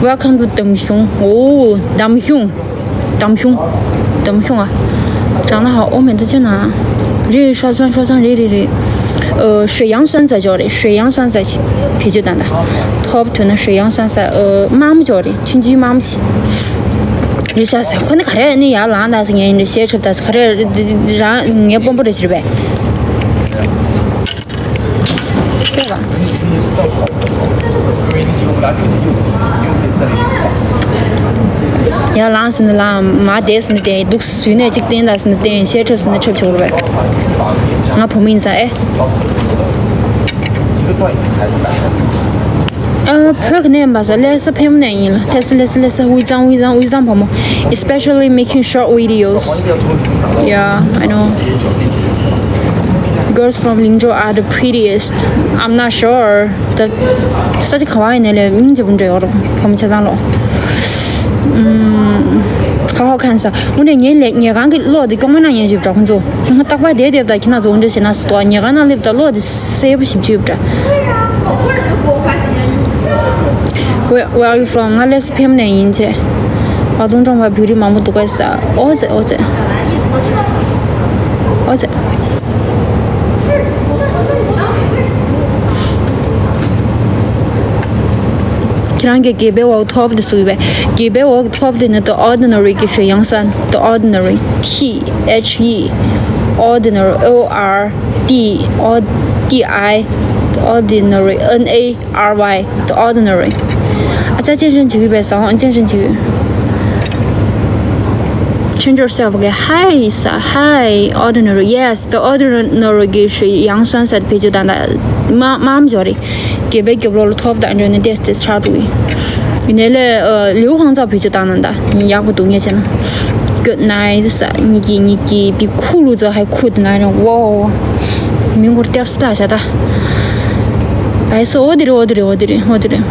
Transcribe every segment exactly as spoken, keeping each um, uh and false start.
Welcome to ดำขึง ཨོ། ดำขึง ดำขึง ดำขึง ཨ། ཀྲང་ན་ཧ་ཨོ་མེན་ཏོ་ཅན་ན། རེད། ཧྲ་སོང་ཧྲ་སོང་རེད་རེད་རེད། ཨ། 水杨酸锹 ཅོག་རེད། 水杨酸锹 བེད་སྤྱོད་བཏང་ད། ཐོབ་ཐོན་ན་水杨酸锹 ཨ། 妈妈 ཅོག་རེད། ཆུང་ཆུང་妈妈 ཅིག་རེད་ཤག་ཟེར། ཁོ་ནི་ག་རེ་ནི་ཡར་ལངས་ད་ཟེར་ངས་ཡིན་ནི་ཤེས་ཁྲབ་ད་ཟེར། ག་རེ་རང་ངའི་དཔོན་པོ་རེད་ཟེར་བས། སེ་བ། ཡར་ལངས་ཟེར་ནི་ལངས། མར་བསྡད་ཟེར་ནི་བསྡད། འདུག་སེ་ཟུས་ནས་གཅིག་བསྟན་ད་ཟེར་ནི་བསྟན། ཤེས་ཁྲབ་ཟེར་ནི་ཁྲབ་ཆོག་རེད་བས། ང་བུ་མོ་ཡིན་ཙང་ཨེ། ཨ། བོད་ག་ནས་ཡིན་པ་ཟེར། ལྷ་ས་ཕལ་མོ་ནས་ཡིན་ལ། ལྷ་ས་ལྷ་ས་ལྷ་ས་དབུས་གཙང་དབུས་གཙང་དབུས་གཙང་བུ་མོ། Especially making short videos. Yeah, I know. Girls from Lingzhou are the prettiest. I'm not sure. The ས་ཆ་ག་བ་ཡིན་ནའི་ལས་སྙིང་རྗེ་པོ་འདྲ་ཡོད་རེད། བུ་མོ་ཆ་ཚང་ལོ། ཧ་ཧ་ཁན་ས། དངོས་གནས་ངའི་ལས་ཉལ་ཁང་གི་གློག་དེ་སྐྱོ་མ་ན་ཉན་ཞིབ་འདྲ་ཁོང་ཚོ། ང་རྟག་པར་བསྡད་བསྡད་ད་ཁྱི་ན་ཚོ་འདྲ་བྱེད་ན་སི་ཏོ། ཉལ་ཁང་ནང་སླེབས་ད་གློག་དེ་སེར་པོ་ཞིབ་ཞིབ་འདྲ། Where, where are you from? ང་ལྷ་ས་ཕལ་མོ་ནས་ཡིན་ཅེ། བ་དུང་ཀྲོང་བ་བོད་རིགས་མང་པོ་འདུག་ག་ས། ཨོ་ཙེ་ཨོ་ཙེ། ཨོ་ཙེ། ཁྱེད་རང་གི་སྒལ་པའི་འོག་ཐོབ་དེ་སུ་ཡིན་པས། སྒལ་པའི་འོག་ཐོབ་དེ་ནི་The Ordinary གི་水杨酸། The Ordinary, T H E, Ordinary, O R D, O D I, The Ordinary, N A R Y, The Ordinary. ཨ་ཅག་ཅན་ཅན་བྱེད་ཀྱི་པས་སོང་། ཅན་ཅན་བྱེད་ཀྱི། Change yourself, okay? Hi, sir. Hi, Ordinary. Yes, The Ordinary གི་水杨酸 ཟེར་བེད་སྤྱོད་བཏང་ད། མ་མ་འཇོག་རེད། སྒལ་པའི་རྒྱབ་ལོགས་ལ་ཐོབ་དང་འདྲ་ནས་ཏེས་ཏེས་ཆགས་འདུག་ཡིན་ནའི་ལས། ཨ། ལིའུ་ཧང་ཙའོ་བེད་སྤྱོད་བཏང་ན་ད་ཡག་པོ་འདུག་ངས་བྱས་ན། Good night ས། ཉི་གི་ཉི་གི་བི་ཁུ་ལུ་ཙ་ཧའི་ཁུ་དེ་ན་རེ་ཝའོ། མི་མགོར་ཏེར་སི་ཏ་ཤ་ད། བའི་སོ་ཨོ་དེ་རེད་ཨོ་དེ་རེད་ཨོ་དེ་རེད་ཨོ་དེ་རེད།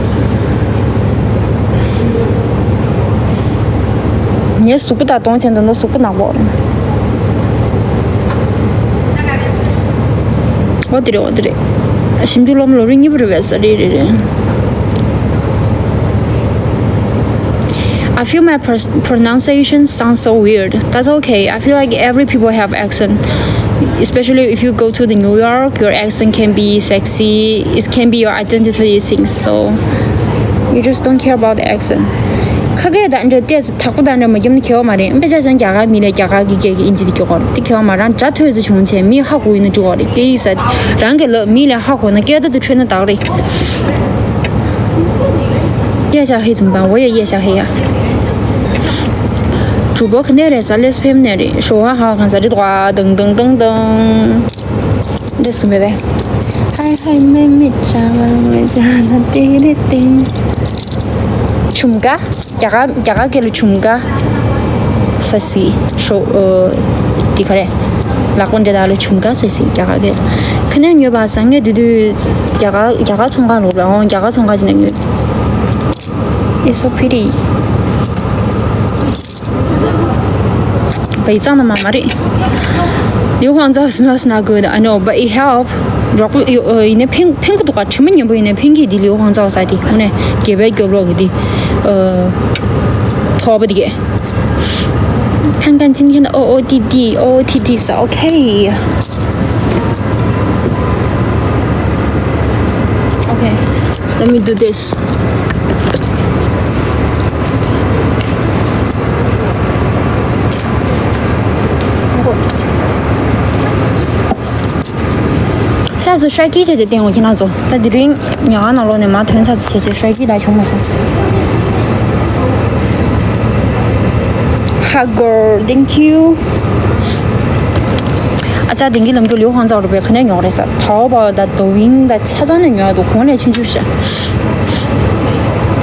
ངའི་གཟུགས་པོ་དང་གཏོང་ཆེན་དུ་ནོ་གཟུགས་པོ་ནག་པོ། ཨོ་དེ་རེད་ཨོ་དེ་རེད། ཞིབ་འཇུག་སློབ་མ་ལོ་རེ་གཉིས་པོ་རེད་བས་ས་རེད་རེད་རེད། I feel my pr- pronunciation sounds so weird. That's okay. I feel like every people have accent. Especially if you go to the New York, your accent can be sexy. It can be your identity things. So you just don't care about the accent. ཁ་སྐད་དང་འདྲ་ཏེ་དག་པོ་དང་འདྲ་མ་རྒྱབ་ན་ཁྱེར་བ་མ་རེད། དཔེ་ཆ་ཅན་རྒྱ་གར་མི་ལས་རྒྱ་གར་གི་སྐད་ཀྱི་ཨིན་ཇི་དེ་སྐྱོ་ག་རེད། དེ་ཁྱེར་བ་མ་རང་སྒྲ་ཐོས་ཚེ་བྱུང་བྱས་མི་ཧ་གོ་ཡིན་ན་འགྲིག་ག་རེད། སྐད་ཡིག་ས་དེ་རང་གི་ལབ་མི་ལས་ཧ་གོ་ན་སྐད་བརྡ་དེ་འཕྲོད་ན་དག་རེད། 腋下黑怎么办？我也腋下黑呀。主播肯定得啥？Les Pam 那里说话好看啥？这话噔噔噔噔。这是没呗。嗨嗨，妹妹，咋了？我家的滴滴滴。 ཆུམ་ཀ་རྒྱ་གར་རྒྱ་གར་སྐད་ལ་ཆུམ་ཀ་ས་སི་ཤོ། ཨོ། དེ་ག་རེ། ལག་པ་འདྲེ་དག་ལ་ཆུམ་ཀ་ས་སི་རྒྱ་གར་སྐད། ཁ་ནས་ཉོས་པ་ས་ངས་དེ་དུས་རྒྱ་གར་རྒྱ་གར་ཚོང་ཁང་ལོག་ལ་འོང་། རྒྱ་གར་ཚོང་ཁང་ཅིག་ནས་ཉོས། It's so pretty. བའི་གཙང་ན་མ་མ་རེད། You want those smells not good. I know, but it help. རོགས་པ་ཡོ་ཨ་ཡིན་ནའི་ཕན་ཕན་གི་འདུག་ག་དྲི་མ་ཉན་པོ་ཡིན་ནའི་ཕན་གི་འདི་ལིའུ་ཧང་ཙའོ་ས་དེ་དངོས་གནས་སྒལ་པའི་རྒྱབ་ལོགས་གི་འདི། ཨ། ཐོག་པ་དེ་གས། 看看今天的 O O T D, O O T D 是 OK。OK, let me do this. ཤ་ཟ་ཧྲ་ཀི་བྱས་བྱས་བསྟན་འོ་ཁྱེད་རང་ཚོ། ད་དེ་རིང་ཉལ་ཁང་ནང་ལོགས་ནས་མ་ཐོན་ཚར་བྱས་བྱས་ཧྲ་ཀི་ད་བྱུང་མ་སོང་། Hug girl, thank you. ཨ་ཅག་དེང་གི་ལམ་འགྲོ་ལིའུ་ཧང་ཙའོ་རུ་བས་ག་ནས་ཉོག་རེད་ས། Taobao དང་Douyin དང་ཆ་ཚང་ནས་ཉོ་ཡ་འདུག་གོང་ནས་ཆུང་ཆུང་ཤ།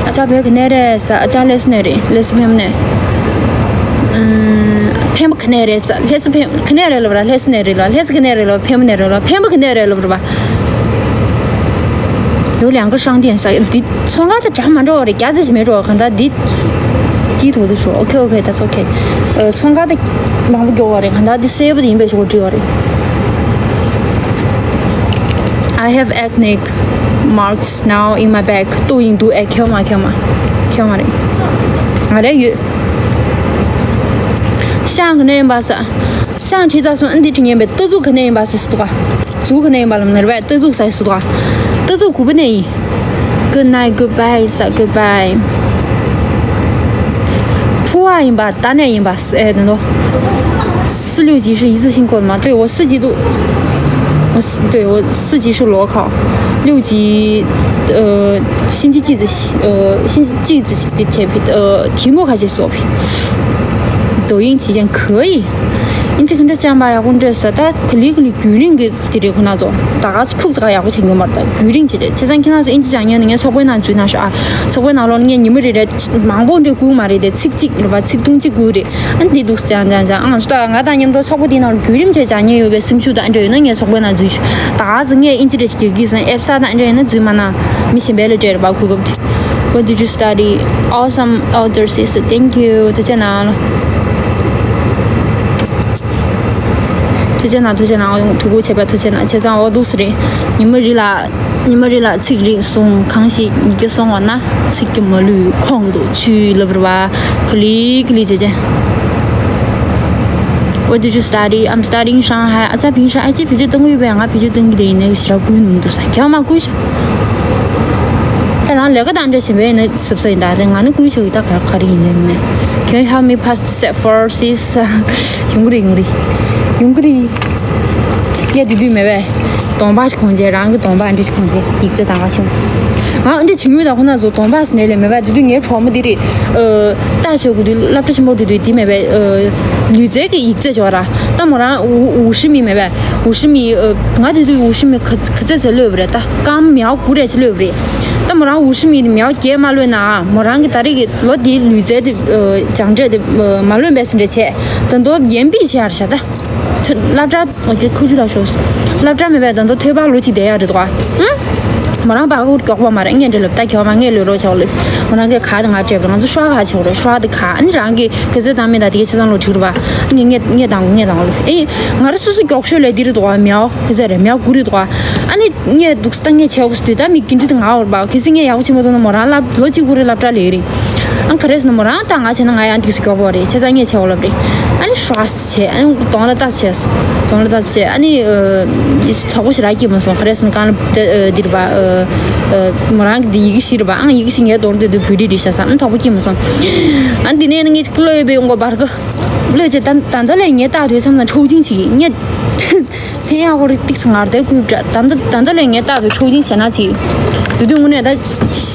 ཨ་ཅག་བོད་ག་ནས་རེད་ས། ཨ་ཅག་ལྷ་ས་ནས་རེད། ལྷ་ས་ཕལ་མོ་ནས། ཨུམ། ཕལ་མོ་ག་ནས་རེད་ས། ལྷ་ས་ཕལ་མོ་ག་ནས་རེད་ལབ་ར། ལྷ་ས་ག་ནས་རེད་ལབ། ལྷ་ས་ག་ནས་རེད་ལབ། ཕལ་མོ་ག་ནས་རེད་ལབ། ཕལ་མོ་ག་ནས་རེད་ལབ་ར་བ།有两个商店ས། འདི་ཚོང་ཁང་དང་འདྲ་མ་འགྲོ་བ་རེད། རྒྱ་ཚ་ཞིག་མེད་འགྲོ་བ། གང་ལྟར་འདི། འདི་དོ་དོ་ཤོ། Okay, okay, that's okay. ཨ། ཚོང་ཁང་དེ་མང་པོ་མགྱོགས་པ་རེད། གང་ལྟར་འདི་སེར་པོ་དེ་ཡིན་པའི་ཤོག་བྲིས་པ་རེད། I have acne. marks now in my bag. ཏོ་ཡིན་འདུག་ཨེ། ཁྱོད་མ་ཁྱོད་མ་ཁྱོད་མ་རེད། ང་རེ་ཡོད། ཤང་ག་ནས་ཡིན་པ་ས། ཤང་ཁྲིད་ཚ་སོང་ཨ། འདི་ཁྲིད་ཉན་པའི་ཏི་ཙུག་ག་ནས་ཡིན་པ་ས་སི་ཏུ་ག་ཙུག་ག་ནས་ཡིན་པ་ལམ་ནར་བས་ཏི་ཙུག་ས་སི་ཏུ་ག་ཏི་ཙུག་གུ་པི་ནས་ཡིན། Good night, goodbye, sir, goodbye. 普洱 ཡིན་པ། ད་ནས་ཡིན་པ། ཨེ། དེ་ནོ། 四六级是一次性购的吗？对，我四级都，我四，对，我四级是裸考，六级，呃，星期几自习，呃，星期几自习的前批，呃，题目还是所批。抖音期间可以。你这个这讲吧，要问这是，但可里可里举例个 དེ་རེད། ཁོ་ན་ཚོ་ད་ག་ཁུག་ཙག་ཡག་པོ་བྱེད་མྱོང་མ་རེད། ད་བརྒྱུད་རིམ་བྱེད་བྱེད་བྱས་ཙང་ཁྱེད་རང་ཚོ་ཨིན་ཇི་སྦྱང་མཁན་ནི་ངའི་ཚོགས་པའི་ནང་འཛུལ་གནང་ཤོག་ཨ། ཚོགས་པའི་ནང་ལོགས་ནས་ངས་ཉི་མ་རེ་རེ་མང་པོ་འདྲ་བསྐུར་མ་རེད་དེ། ཚིག་གཅིག་རེད་པ། ཚིག་ཐུང་གཅིག་བསྐུར་རེད། ཨ་འདི་འདུག་སྦྱང་སྦྱང་སྦྱང་། ཨང་ཚོ་ད་ང་དང་མཉམ་དུ་ཚོགས་པ་འདིའི་ནང་ལ་བརྒྱུད་རིམ་བྱས་སྦྱང་མཁན་ཡོད་པའི་སེམས་ཤུགས་དང་འདྲ་ཡོད་ན་ངའི་ཚོགས་པའི་ནང་འཛུལ་ཤོག་ད་ག་ཚོ་ངས་ཨིན་ཇི་རེ་ཞིག་རྒྱག་གི་ཟིན་ཨེབ་ས་དང་འདྲ་ཡོད་ན་འཛུལ་མ་གནང་། མི་གཞན་པའི་ལ་སྤྲད་རེད་པ། གོ་སྐབས་དེ། What did you study? Awesome, elder sister. Thank you. ཐུགས་རྗེ་གནང་། ཐུགས་རྗེ་གནང་། ཐུགས་རྗེ་གནང་། ཐུགས་ཁུར་བྱས་པ་ཐུགས་རྗེ་གནང་། བྱས་ཙང་འོ་འདུག་སེ་རེད། ཉི་མ་རེ་ལ་ཉི་མ་རེ་ལ་ཚིག་རེ་གསུང་། གང་ཞིག་ཡིད་ཀྱིས་གསུང་བ་ན། ཚིག་གི་མ་ལུས་ཁོང་དུ་ཆུད་ལབ་རེད་པ། ག་ལེ་ག་ལེ་བྱས་བྱས། What did you study? I'm studying Shanghai. ཨ་ཅག་ཕིང་ཧྲང་། ཨ་ཅེ་བེད་སྤྱོད་གཏོང་གི་ཡོད་པས། ང་བེད་སྤྱོད་གཏོང་གི་དེ་ཡིན་ནའི་ཞེ་དྲག་བསྐུལ་མི་འདུག་ས། ཁྱེད་མ་བསྐུལ་ཤག་ད་རང་ལས་ཀ་དང་འདྲ་བྱེད་པས་ནི་ཟབ་ས་ཡིན་ད། དེ་ང་ནི་བསྐུལ་ཆོག་གི་ད། ག་ག་རེ་ཡིན་ནའི་མིན་ནའི། Can you help me pass the set four, sis? ཡོང་གི་རེད། ཡོང་གི་རེད། ཡོང་གི་རེད། ཡ་དེ་དུས་མེད་པས། གདོང་པ་ཞིག་གོན་བྱས། རང་གི་གདོང་པ་འདྲ་ཞིག་གོན་བྱས་ཡིག་ཚད་དང་ག་ཤོང་། ང་འདྲ་བྱེད་མྱོང་ད། ཁོ་ན་ཚོ་གདོང་པ་ཟེར་ནས་ལས་མེད་པས། དེ་དུས་ངའི་གྲོགས་མོ་དེ་རེད། ཨ། ལྟ་ཞོག་གི་དུས་སློབ་གྲྭ་ཆེན་པོ་འགྲོ་དུས་དེ་མེད་པས། ཨ། ལུས་རྩལ་གྱི་ཡིག་ཚད་ཅིག་ཡོད་ར། ད་མོ་རང་ཝུ་ཝུ་ཧྲི་མི་མེད་པས། ཝུ་ཧྲི་མི། ཨ། ང་དེ་དུས་ཝུ་ཧྲི་མི་ག་ག་ཚད་ཚད་ལོས་པ་རེད། ད་སྐར་མ་མི་ཡ་དགུ་རེ་ཞིག་ལོས་པ་རེད། ད་མོ་རང་ཝུ་ཧྲི་མི་དེ་མི་ཡ་བརྒྱད་མ་ལོས་ན། མོ་རང་གི་ད་རེས་ཀྱི་ལོ་དེའི་ལུས་རྩལ་དེ། ཨ། སྦྱངས་འབྲས་དེ། ཨ། མ་ལོན་པས་ཟིན་འདྲ་བྱས། ད་དུང་ཡན་པིག་བྱས་ཡ་རེད་ཤག་ད། ཐོ་སློབ་གྲྭ། ཨོ་ཁེ། ཁུ་ཆུ་ལ་ཤོག་སློབ་གྲྭ་མེད་པའི་ད་དུང་ཐོས་པ་ལོ་གཅིག་བསྡད་ཡ་རེད་དོ། ཨང་། མོ་རང་པ་ཧུར་མགྱོགས་པ་མ་རེད། ངས་འདྲ་ལབ། ད་ཁྱོད་མ་ངས་ལོས་རོགས་བྱའོ་ལབ། མོ་རང་གིས་ག་དང་ང་སྤྲད་པ་རེད། ང་ཚོ་ཧྲ་ག་བྱེད་དགོས་རེད། ཧྲ་དེ་ག། ཨ་ནི་རང་གི་ག་ཚད་བཏང་མིན་ད་དེ་གའི་ཆ་ཚང་ལོ་ཁྲིག་རེད་པ། ཨ་ནི་ངས་ངས་བཏང་གོ་ངས་བཏང་གོ་ལབ། ཨེ། ང་རང་སོ་སོ་མགྱོགས་ཤོས་ལས་འདི་རེད་དོ། མི་ཡ་ག་ཚད་རེད། མི་ཡ་དགུ་རེད་དོ། ཨ་ནི་ངས་འདུག་སེ་ད་ངས་བྱས་འོ་སི་དུས་ད་མི་གི་འདྲི་དེ་ང་འོར་པ། གལ་སྲིད་ངས་ཡག་པོ་བྱེད་མ་ཐུབ་ན། མོ་རང་སློབ་ལོ་གཅིག་པུ་རེ་སློབ་གྲྭ་ལས་རིང་། ཨང་། ག་རེ་ཟེར་ན་མོ་རང་ད་ང་བྱས་ན་ང་ཡང་འདུག་སེ་མགྱོགས་པོ་རེད། བྱས་ཙང་ངས་བྱས་འོ་ལབ་རེད། ཨ་ནི་ཧྲ་བྱས། ཨ་ནི་གདོང་ལ་ལྟ་བྱས། གདོང་ལ་ལྟ་བྱས། ཨ་ནི་ཨ་དོགས་པ་ཞེ་དྲག་སྐྱེས་མ་སོང་། ག་རེ་ཟེར་ན་གང་ལ་འདི་རེད་པ། ཨ་ཨ་མོ་རང་གི་འདི་ཡི་གེ་བཞི་རེད་པ། ཨང་། ཡི་གེ་བཞི་ངའི་གདོང་ལ་བལྟས་དུས་བོད་ཡིག་རེད་ཤག་བསམ། ཨ་ནི་དོགས་པ་སྐྱེས་མ་སོང་། ཨ་ནི་འདི་ནས་ནི་ངས་ཅིག་གློད་པའི་ཡོང་གོ་བར་གི། གློད་བྱས། ད་ད་ལྟ་ལས་ངས་ལྟ་དུས་མཚམས་ན་འཁྲུག་ཆེན་ཅིག་ངས། ཐེན་ཡག་པོ་རེད། ཏིག་ཙམ་ངར་དེ་བསྐུལ་འདྲ། ད་ལྟ་ད་ལྟ་ལས་ངས་ལྟ་དུས་འཁྲུག་ཆེན་བྱས་ན་ཅིག་དུས་དུས་དངོས་གནས་ད། དངོས་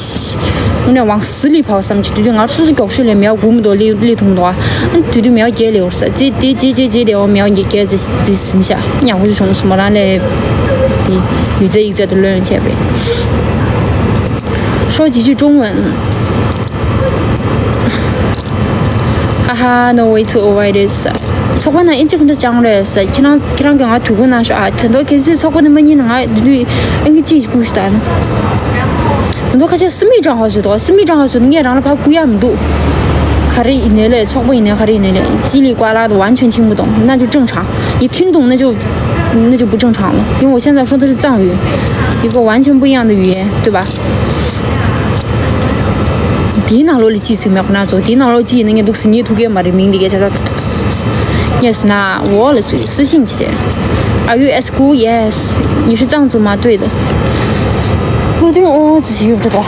གནས་དབང་སི་ལི་ཕའོ་བསམ་གྱི། དུས་དུས་ངར་སོ་སོ་མགྱོགས་ཤོས་ལས་མི་ཡ་དགུ་མི་འདུག་ལི་ལི་ཐུང་འདུག་ཨ། དུས་དུས་མི་ཡ་བརྒྱད་ལས་འོར་ས། ཙི་ཙི་ཙི་ཙི་ཙི་ལས་འོ་མི་ཡ་བརྒྱད་བརྒྱད་ཙི་ཙི་ཟིན་ཤག་ཉག་པོ་ཅིག་བྱུང་སོང་། མོ་རང་ལས་དེ་ལུས་རྩལ་ཡིག་ཚད་དུ་ལོན་བྱས་པ་རེད། 说几句中文。 ཧ་ཧ། No way to avoid it. ཚོགས་པ་ནང་ཨིན་ཇི་ག་འདྲ་སྦྱང་རེད་ཟེར། ཁྱེད་རང་ཁྱེད་རང་གིས་ང་དུས་འཁོར་གནང་ཤོག་ཨ། དེ་འདྲ་གལ་སྲིད་ཚོགས་པ་ནང་མ་ཉན་ན་ང་འདི་དུས་ཨིན་ཇི་ཅིག་བསྐུར་ཤོག་ད་ནི། དེ་འདྲ་ཁ་ཤས་私密账号ཟེར་འདུག་ག། 私密账号ཟེར་ནས་ངས་རང་ལ་ཕར་བསྐུར་ཡག་མི་འདུག་ག་རེ་ཡིན་ནའི་ལས། ཚོགས་པ་ཡིན་ནའི་ག་རེ་ཡིན་ནའི་ལས། 叽里呱啦的完全听不懂，那就正常。你听懂那就那就不正常了，因为我现在说的是藏语，一个完全不一样的语言，对吧？ དེའི་ནང་ལོགས་ལ་ཅི་ཟིག་མེད་ཁོ་ན་ཚོ། དེའི་ནང་ལོགས་ཅི་ཡིན་ན་ངས་འདུག་སེ་ཉན་ཐུབ་ཀྱི་མ་རེད། མིང་འདི་གས་ཆ་ཚ། ངས་ཟེར་ན་འོ་ལ་སུ་སུ་ཤིང་ཅི་བྱས། Are you at school? Yes. 你是藏族吗？对的。我对哦，仔细又不知道。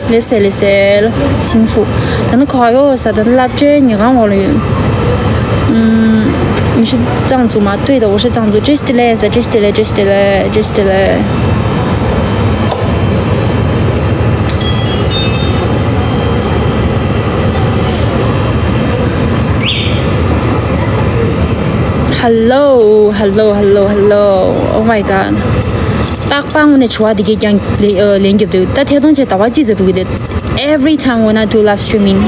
ལེ་སེ་ལེ་སེ། 幸福。 ད་ནི་ག་ཡོད་ས། ད་ནི་སློབ་གྲྭའི་ཉལ་ཁང་འོག་ལ་ཡོད། ཨུམ། 你是藏族吗？对的，我是藏族。这是的嘞，这是的嘞，这是的嘞。 Hello, hello, hello, hello. Oh my god. རྟག་པར་དངོས་གནས་དྲི་བ་འདི་གས་ཀྱང་ལན་ཨ་ལན་རྒྱབ་འདུག་ད་ཐད་གཏོང་བྱས་ཟླ་བ་གཅིག་ཙམ་འགྲོ་གི་འདུག Every time when I do live streaming,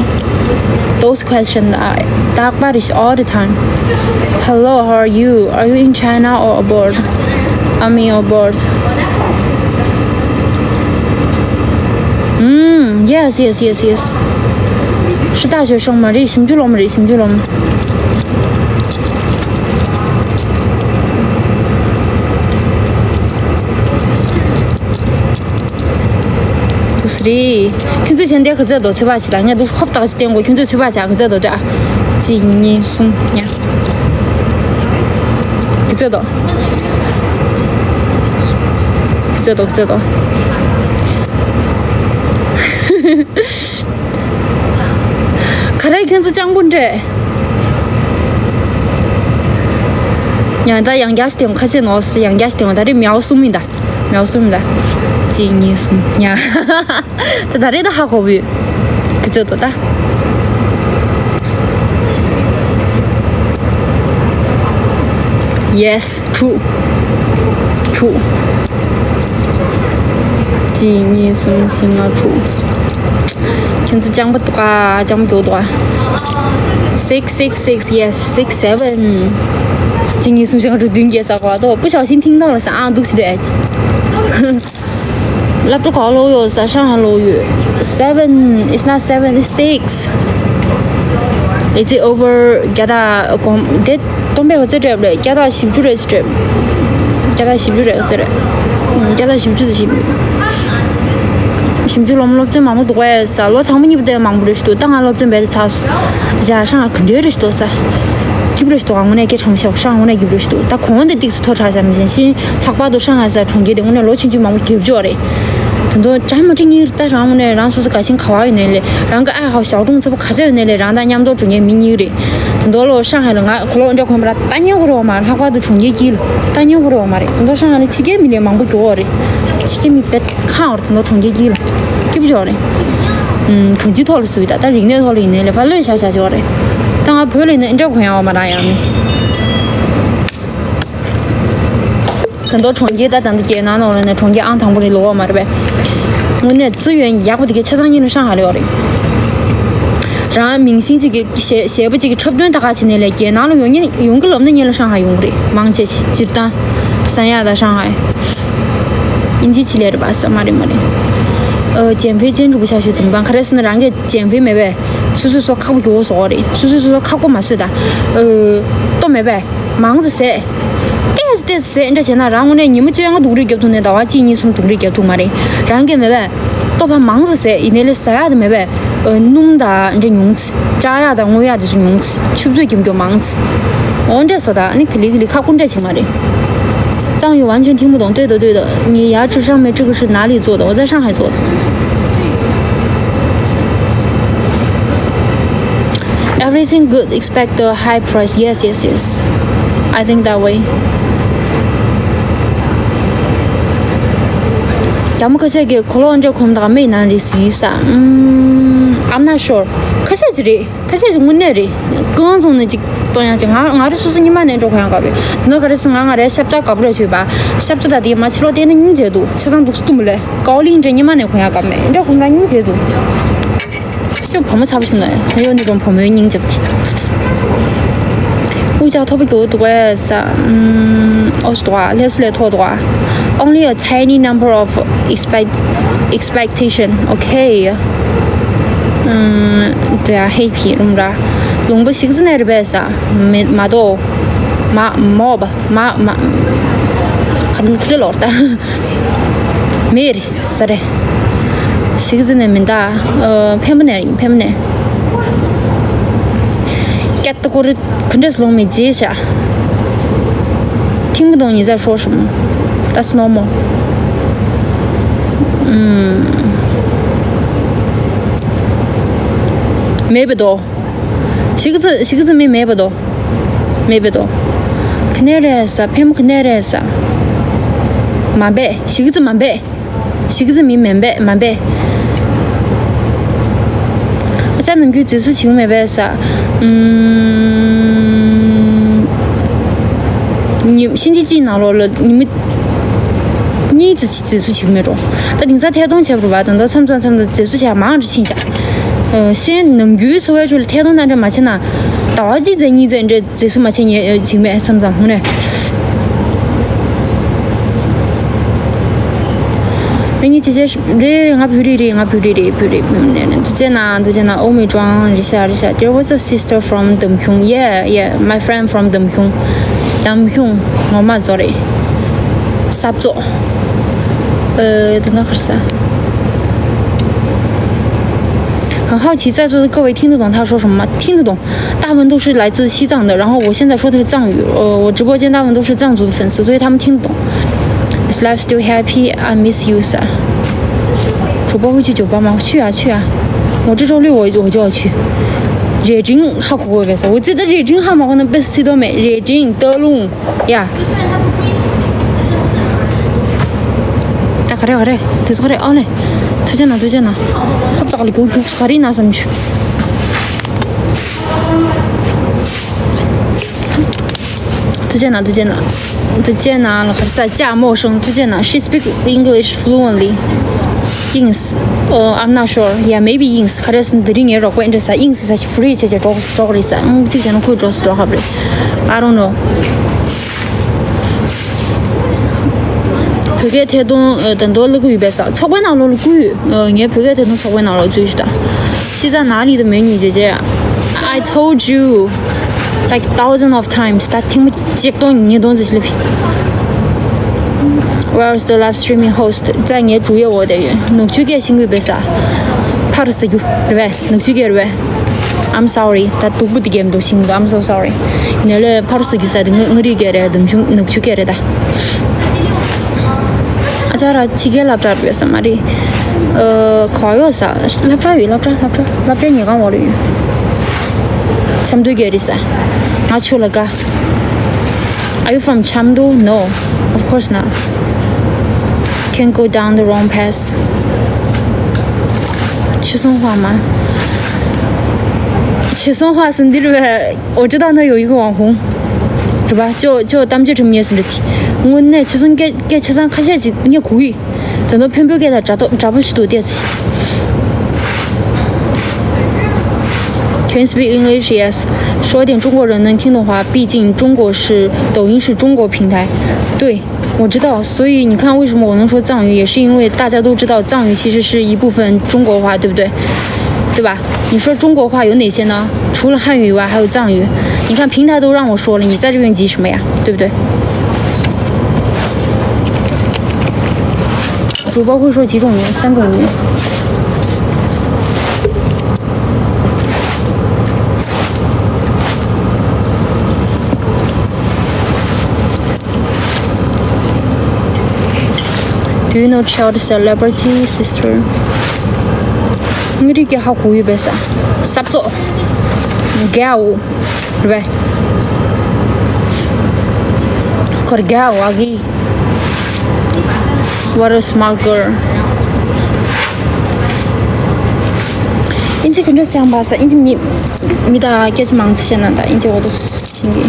those questions are རྟག་པར་རེད། All the time. Hello, how are you? Are you in China or abroad? I'm in abroad. Mm, yes, yes, yes, yes. 是大学生吗？རེད། ཞིབ་འཇུག་སློབ་མ་རེད། ཞིབ་འཇུག་སློབ་མ། རེད། ཁྱོད་ཚོས་བྱས་འདི་ག་ཚད་འདུག་ཚོད་དཔག་བྱེད་དང་། ངས་འདུག་ཧོབ་ཏག་ཅིག་བསྟན་གོ། ཁྱོད་ཚོས་ཚོད་དཔག་བྱ། ག་ཚད་འདུག་ད། གཅིག་གཉིས་གསུམ་ཉ། ག་ཚད་འདུག་ག་ཚད་འདུག་ག་ཚད་འདུག་ག་རེ་ཁྱོད་ཚོ་སྤྱང་པོ་འདྲ། ཡང་ད་ཡང་བསྐྱར་ཞིག་སྟོན། ཁ་ཤས་ནོར་སོང་། ཡང་བསྐྱར་ཞིག་སྟོན། ད་རེས་མེའོ་གསུམ་ཡིན་ད། མེའོ་གསུམ་ཡིན་ད། གཅིག་གཉིས་གསུམ་ཉ། ད་ད་རེས་ད་ཧ་གོ་བོ་ཡོད། ག་ཚོད་འདུག་ད། Yes། དྲུག་དྲུག་གཅིག་གཉིས་གསུམ་བཞི་ལྔ་དྲུག་ཁྱོད་ཚོ་སྤྱང་པོ་འདུག་ག་སྤྱང་པོ་འདུག་ག Six, six, six, yes, six, seven. གཅིག་གཉིས་གསུམ་བཞི་ལྔ་དྲུག་བདུན་བརྒྱད་ཟེར་གོ་ད། 不小心听到了 ཟེར། ཨ། འདུག་སེ་རེད། སློབ་གྲྭ་ག་པར་སློབ་ཡོད་ཟེར། ཧྲང་ཧའེ་སློབ་ཡོད། Seven, it's not seven, it's six. Is it over བརྒྱ་དང་གོང་དེ། སྟོང་པའི་ག་ཚོད་སྤྲད་པ་རེད། བརྒྱ་དང་བཞི་བཅུ་རེ་ཞིག་སྤྲད། བརྒྱ་དང་བཞི་བཅུ་རེ་ག་ཚོད་རེད། ཨུམ། བརྒྱ་དང་བཞི་བཅུ་ཙམ་ཞིག་བཞི་བཅུ་ལོ་མ་སློབ་ཚན་མང་པོ་འདུག་གས་ཟེར། ལོ་དང་པོ་གཉིས་པ་དེ་མང་པོ་རེ་ཞིག་འདུག་ད་ང་སློབ་ཚན་རྦད་དེ་ཚར་སོང་། ཡ། ཧྲང་ཧའེ་ག་འདྲ་རེ་ཞིག་འདུག་ཟེར། སྐྱིད་པོ་རེ་ཞིག་འདུག་ཨ། དངོས་གནས་སྐད་ཆ་མི་བཤད། ཧྲང་ཧའེ་དངོས་གནས་སྐྱིད་པོ་རེ་ཞིག་འདུག་ད་གོང་དེ་ཏོག་ཙམ་མཐོ་དྲགས་ཤག་མི་ཤེས། ཤིན་ལྷག་པར་དུ་ཧྲང་ཧའེ་ཟེར་གྲོང་ཁྱེར་དེ་དངོས་གནས་ལོ་ཆུང་ཆུང་མང་པོ་རྒྱབ་ཆོག་རེད། དེ་ཚོ་ཅང་མ་འགྲིག་ནི་རེད། ད་རང་དངོས་གནས་རང་སོ་སོ་ག་ཤིང་ག་བ་ཡོད་ནའི་ལས། རང་གི་ཨ་ཧའོ་ཞའོ་ཀྲུང་ཚ་པོ་ག་ཚད་ཡོད་ནའི་ལས། རང་དང་མཉམ་དུ་འགྲོ་མཁན་མི་གཉིས་རེད། དེ་འདྲ་ལོ་ཧྲང་ཧའེ་ལ་ང་གོ་ལོག་འདྲ་གོན་པ་ར་ལྟ་ཉན་ཧོ་རེ་བ་མ་རེད། ལྷག་པར་དུ་གྲོང་ཁྱེར་དཀྱིལ་ལ་ལྟ་ཉན་ཧོ་རེ་བ་མ་རེད། དེ་འདྲ་ཧྲང་ཧའེ་ལ་ཕྱི་རྒྱལ་མི་ལས་མང་པོ་འགྱོ་བ་རེད། ཕྱི་རྒྱལ་མི་བེད་ཁང་བར་དེ་འདྲ་གྲོང་ཁྱེར་དཀྱིལ་ལ་སྐྱིད་པོ་ཅོག་རེད། ཨུམ། གང་ཅིའི་ཐོག་ལ་སུ་ཡིན་ད། ད་རིག་གནས་ཐོག་ལ་ཡིན་ནའི་ལས་ཕར་ལོས་བྱ་བྱ་ཅོག་རེད། ད་ང་བོད་ལ་ཡིན་ན་འདྲ་གོན་ཡ་བ་མ་རག་ཡང་ནི། ད་དུང་གྲོང་ཁྱེར་ད་ད་ལྟ་རྒྱལ་ནང་ནང་ལ་ནས་གྲོང་ཁྱེར་ཨང་དང་པོ་རེད་ལོ་བ་མ་རེད་པས། དངོས་གནས་资源ཡག་པོ་དེ་གའི་ཆ་ཚང་ཉིན་ལ་ཧྲང་ཧའེ་ལ་ཡོད་རེད། རང་མིང་སྲིང་གཅིག་གི་གཞས་གཞས་པ་གཅིག་གི་འཁྲབ་སྟོན་ད་ག་བྱས་ནས་ལས་རྒྱལ་ནང་ལ་ཡོང་ཉིན་ཡོང་གི་ལབ་ན་ཉིན་ལ་ཧྲང་ཧའེ་ཡོང་གི་རེད། མང་ཆེ་ཞིག་སྤྱིར་བཏང་། 三亚ད་ཧྲང་ཧའེ། དབྱིན་ཇི་ཆི་ལས་རེད་པ་ས་མ་རེད་མ་རེད། ཨ། 减肥坚持不下去怎么办། ག་རེ་ཟེར་ན་རང་གི་减肥མེད་པས་སོ་སོ་སོ་ཁག་པོ་རྒྱུ་བོ་བཟོ་བ་རེད། སོ་སོ་སོ་སོ་ཁག་པོ་མ་བཟོས་ད། ཨ། ལྟོ་མེད་པས། མང་ཙམ་ཟས། ཏོག་ཙམ་ཏོག་ཙམ་ཟས་འདྲ་བྱས་ན་རང་དངོས་གནས་ཉི་མ་བཅོ་ལྔ་སྡུག་རུས་རྒྱབ་ཐུབ་ནས་ཟླ་བ་གཅིག་གཉིས་གསུམ་སྡུག་རུས་རྒྱབ་ཐུབ་མ་རེད། རང་གིས་མེད་པས། ལྟོ་ཕར་མང་ཙམ་ཟས། ཡིན་ནའི་ལས་ཟ་ཡག་དེ་མེད་པས། ཨ། སྣུམ་དང་འདྲ་ཉུང་ཙམ། བཅག་ཡག་དང་བརྔོ་ཡག་དེ་ཚོ་ཉུང་ཙམ། ཆུ་ཚོད་རྒྱབ་རྒྱབ་མང་ཙམ། འོ་འདྲས་བཟོ་ད། ཨ་ནི་ག་ལེ་ག་ལེ་ཁག་པོ་འདྲ་བྱེད་མ་རེད། 藏语完全听不懂。对的，对的，你牙齿上面这个是哪里做的？我在上海做的。 Everything good, expect a high price. Yes, yes, yes. I think that way. རྒྱ་མོ་ཁ་ཤས་ཀྱིས་གོ་ལོག་འདྲ་གོན་དང་མི་ནང་རེད་ཟིན་ས། ཨུམ། I'm not sure. ཁ་ཤས་ཅིག་རེད། ཁ་ཤས་ཅིག་དངོས་གནས་རེད། གང་སོང་ནས་ཅིག་གཏོང་ཡང་ཅིག་ང་ང་རང་སོ་སོ་ཉི་མ་ནས་འགྲོ་གོ་ཡང་དགའ་བས། ནོ་ག་རེ་སི་ང་ང་རེ་ཤབ་ཏ་དགའ་པོ་རེ་བྱོས་པ། ཤབ་ཏ་ད་དེ་མ་ཕྱི་ལོགས་བལྟས་ན་སྙིང་རྗེ་འདུག་ཆ་ཚང་འདུག་སྟུམ་ལས་ཀའོ་ལིང་འདྲ་ཉི་མ་ནས་གོ་ཡང་དགའ་མེད་འདྲ་གོ་ན་སྙིང་རྗེ་འདུག་ཅོ་བུ་མོ་ཚ་པོ་ཞིག་ན་ཡོད་ནི་རུང་བུ་མོའི་སྙིང་རྗེ་པོ་དེ། 物价 མཐོ་པོ་རྒྱུག་འདུག་གས། ཨོ་སི་འདུག་ལས་སུ་ལས་མཐོ་འདུག Only a tiny number of expect expectation. Okay. ཨུམ། དེ་ཡ་ཧེ་ཕི་རུམ་ར། ལུང་པ་ཞིག་ཙི་ནས་རེད་པས་ས། མེད་མ་གཏོགས། མ་མོ་བ་མ་མ། ག་རེ་ལོར་ད། མེད་རེད་ས་རེད། ཞིག་ཙི་ནས་མིན་ད། ཨ། འཕན་པོ་ནས་རེད། འཕན་པོ་ནས། ཀྱད་ཏུ་ཀོ་རི། 肯定是龙美街下。听不懂你在说什么。That's normal。嗯，没不懂。 ཞིག་ཙི་ཞིག་ཙི་མི་མེད་པ་དོ། མེད་པ་དོ། ག་ནས་རེད་ས། ཕན་མོ་ག་ནས་རེད་ས། མ་འབད། ཞིག་ཙི་མ་འབད། ཞིག་ཙི་མི་མེད་པས་མ་འབད། ཨ་ཅག་ནམ་རྒྱུན་རྗེས་སུ་བྱིང་མེད་པས་ས། ཨུམ། ཉི་ཤིན་ཅི་ཅི་ནང་ལོགས་ལ་ཉི་མ་གཉིས་ཙི་ཅི་རྗེས་སུ་བྱིང་མེད་འགྲོ། ད་དེང་སང་ཐད་གཏོང་བྱས་པ་རེད་པ། ད་ལྟ་མཚམས་མཚམས་མཚམས་མཚམས་རྗེས་སུ་བྱས་མང་དུ་ཕྱིན་བྱ། ཨ། གཞན་ནམ་རྒྱུན་འཚོ་བའི་ཁྲོད་ལ་ཐད་གཏོང་དང་འདྲ་མ་བྱས་ན། ཟླ་བ་གཅིག་ཙམ་གཉིས་ཙམ་འདྲ་རྗེས་སུ་མ་བྱས་ཉེ་བྱིང་མེད་མཚམས་མཚམས་ཧུ་ནས། ཨ་ནི་ཅི་བྱས་རེད། ང་བོད་རིགས་རེད། ང་བོད་རིགས་རེད། བོད་རིགས་མིན་ནས་རེད། འདུ་བྱེད་ན་འདུ་བྱེད་ན། ཨོ་མི་ཀྲོང་རེད་ཤག་རེད་ཤག There was a sister from Damhyung. Yeah, yeah, my friend from Damhyung. Damhyung ངོ་མ་ཚོ་རེད། ས་བཙོ། ཨ། དེ་ག་གར་ས། 很好奇在座的各位听得懂他说什么吗？听得懂，大部分都是来自西藏的，然后我现在说的是藏语，呃，我直播间大部分都是藏族的粉丝，所以他们听得懂。Is life still happy? I miss you, sir. 主播会去酒吧吗？去啊，去啊！我这周六我我就要去。རེད་དྲིང་ཧ་གོ་གོ་བས་ས། འོ་ཙི་ད་རེད་དྲིང་ཧ་མ་གོ་ན་པེ་སི་དོ་མེད། རེད་དྲིང་ཏོ་ལུང་ཡ། ད་ག་རེ་ག་རེ། དེ་ཚོ་ག་རེ་ཨ་ལེ། ཐུགས་རྗེ་གནང་ཐུགས་རྗེ་གནང་། ཧོབ་ཙག་ལ་གུག་གུག་ག་རེ་ན་བསམ་བྱུང་། ཐུགས་རྗེ་གནང་ཐུགས་རྗེ་གནང་། ཐུགས་རྗེ་གནང་ལ་གར་ས་ཅག་མོ་ཤོང་ཐུགས་རྗེ་གནང་། She speak English fluently. Yings. Oh, I'm not sure. Yeah, maybe Yings. ག་རེ་ཟེར་ན་དེ་རིང་ངའི་རོགས་པ་འདྲ་ས་Yings་ས་free་བྱས་བྱས་འགྲོ་འགྲོ་གི་རེད་ས། ཨང་གཅིག་བྱས་ན་ཁོས་འགྲོ་སུ་འགྲོ་ཧ་རེད། I don't know. བོད་སྐད་ཐད་གཏོང་ད་འདོ་ལ་ཀུ་ཡོད་པས་ས། ཚོགས་པའི་ནང་ལོགས་ལ་ཀུ་ཡོད། ངའི་བོད་སྐད་ཐད་གཏོང་ཚོགས་པའི་ནང་ལོགས་ཚུད་ཤི་ད། ཤི་ས་ན་ནི་ད་མེད་ཉི་ཇེ་ཇེ། I told you like thousand of times. ད་ཐེངས་མ་གཅིག་སྟོང་ཉིས་སྟོང་ཙམ་ཞིག་ལབ། Where's the live streaming host? ཙ་ངའི་ཀྲུའུ་ཡ་འོ་དེ་ཡོད། ནུབ་ཆུ་སྐད་ཤིང་གུས་པས་ས། ཕ་རུ་ས་རྒྱུ་རེད་པས། ནུབ་ཆུ་སྐད་རེད་པས། I'm sorry. ད་སྡུག་པོ་དེ་གས་མི་འདུག་ཤིང་འདུག I'm so sorry. ནས་ལས་ཕ་རུ་ས་རྒྱུ་ས་དེ་ངོ་ངོ་རིག་སྐད་རེད། ནུབ་ཆུ་ནུབ་ཆུ་སྐད་རེད་ད། ཨ་ཅག་ར་ཕྱི་རྒྱལ་སློབ་གྲྭ་རེད་པས་ས་མ་རེད། ཨ་ག་ཡོད་ས། སློབ་གྲྭ་ཡོད། སློབ་གྲྭ་སློབ་གྲྭ་སློབ་གྲྭའི་ཉལ་ཁང་འོག་ལ་ཡོད། ཆབ་མདོའི་སྐད་རེད་ས། ང་ཆུ་ལ་དགའ། Are you from Chamdo? No, of course not. Can go down the wrong path. 去送花吗？去送花是你这边，我知道那有一个网红，是吧？就就当这成面是的，我那去送给给车上看下去，你可以。 དོན་དུ་ཕན་པོའི་སྐད་དང་འདྲ་ཐོག་འདྲ་པོ་ཞིག་ཏུ་བལྟས་ཚེ། Can you speak English? Yes. 说点中国人能听懂话，毕竟中国是抖音是中国平台。对，我知道，所以你看为什么我能说藏语，也是因为大家都知道藏语其实是一部分中国话，对不对？对吧？你说中国话有哪些呢？除了汉语以外，还有藏语。你看平台都让我说了，你在这边急什么呀？对不对？ 主播会说几种语言？三种语言。Do you know child celebrity sister? ངའི་རིགས་ཀྱི་ཧ་གོ་ཡོད་པས་ས། ས་བཙོ། རྒྱའོ། རེད་པས། ཁོར་རྒྱའོ་ཨ་གི། What a smart girl. ཨིན་ཇི་ག་འདྲ་ཅང་པ་ས། ཨིན་ཇི་མི་མི་ད་སྐད་ཆ་མང་ཆེ་བཤད་ན་ད་ཨིན་ཇི་འོ་དོ་ཤིང་གི།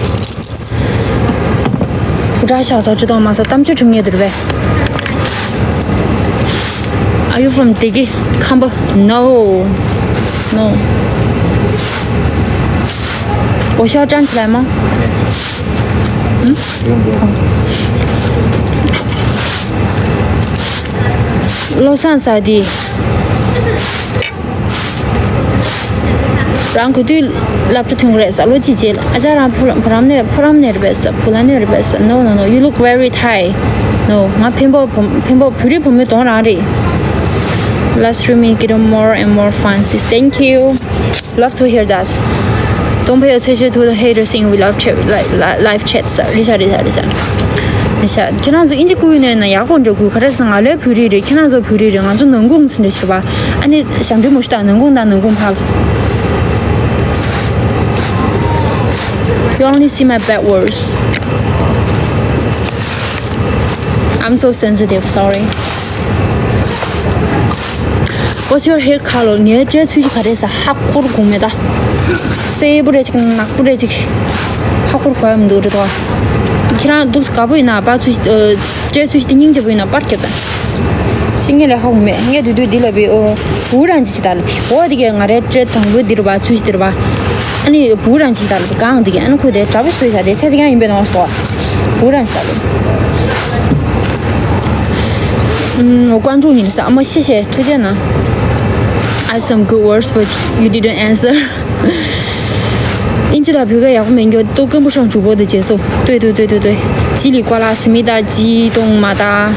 བུ་ཕྲུག་ཤག་ས་ཅི་དང་མ་ས་གཏམ་བརྗོད་གྲུབ་ངེས་དུ་རེད་པས། Are you from Degi? Kamba? No. No. 我需要站起来吗？嗯？不用不用。 བློ་བཟང་ས་དེ། རང་ག་དུས་སློབ་གྲྭ་ཐོན་གི་རེད་ས། ལོ་གཅིག་རྗེས་ལ། ཨ་ཅག་རང་བུ་བུ་རམ་ནས་བུ་རམ་ནས་རེད་པས་ས། བུ་ལ་ནས་རེད་པས་ས། No, no, no, you look very Thai. No, ང་འཕན་པོ་བུ་འཕན་པོ་བོད་རིགས་བུ་མོའི་གདོང་རང་རེད། Live streaming getting more and more fans. Thank you. Love to hear that. Don't pay attention to the haters in we live chat, like, li- live chat. རེད་ཤག་རེད་ཤག་རེད་ཤག་རེད་ཤག་ཁྱེད་རང་ཚོ་ཨིན་ཇི་སྐུ་ཡོད་ནས་ན་ཡག་པོ་འདྲ་དགོས། ག་རེ་ཟེར་ན་ང་ལས་བོད་རིགས་རེད། ཁྱེད་རང་ཚོ་བོད་རིགས་རེད། ང་ཚོ་ནང་ཁུངས་ཟིན་རེད་ཤག་པ། ཨ་ནི་ཞབས་འདྲེན་མོ་ཞིག་དང་ནང་ཁུངས་དང་ནང་ཁུངས་ཕར། You only see my bad words. I'm so sensitive, sorry. What's your hair color? ངའི་སྤྲས་ཚུལ་གྱི་ག་རེ་ཟ། ཧ་ཁོར་གོ་མེད་ད། སེར་པོ་རེ་ཅིག་ནག་པོ་རེ་ཅིག་ཧ་ཁོར་གོ་ཡ་མི་འདུག་རེད་དོ། ཁྱེད་རང་འདུག་དགའ་པོ་ཡིན་ན་པར་ཚུལ་ཨ། སྤྲས་ཚུལ་དེ་སྙིང་རྗེ་པོ་ཡིན་ན་པར་རྒྱབ་ད། ཤི་ངེས་ལས་ཧ་གོ་མེད། ངས་དུས་དུས་འདི་ལ་བི་ཨོ། བུ་རང་ཅི་ཅི་ད་ལ་བི་ཨོ་དེ་གས་ང་རའི་སྤྲས་དང་པོ་འདི་རུ་བ་ཚུལ་ཞིག་འདི་རུ་བ། ཨ་ནི་བུ་རང་ཅི་ཅི་ད་ལ་བི་གང་དེ་གས་ཨ་ནི་ཁོ་དེ་དྲ་བ་སོས་ས་དེ་ཆ་ཅི་གང་ཡིན་པའི་ནང་སོ། བུ་རང་ཅི་ད་ལ། ཨུམ། 关注你了ས། 啊，谢谢，推荐呢。I some good words, but you didn't answer. ཨིན་ཇི་དང་བོད་སྐད་ཡག་པོ་མེད་འགྱོ། 都跟不上主播的节奏。对对对对对，叽里呱啦，思密达，激动马达。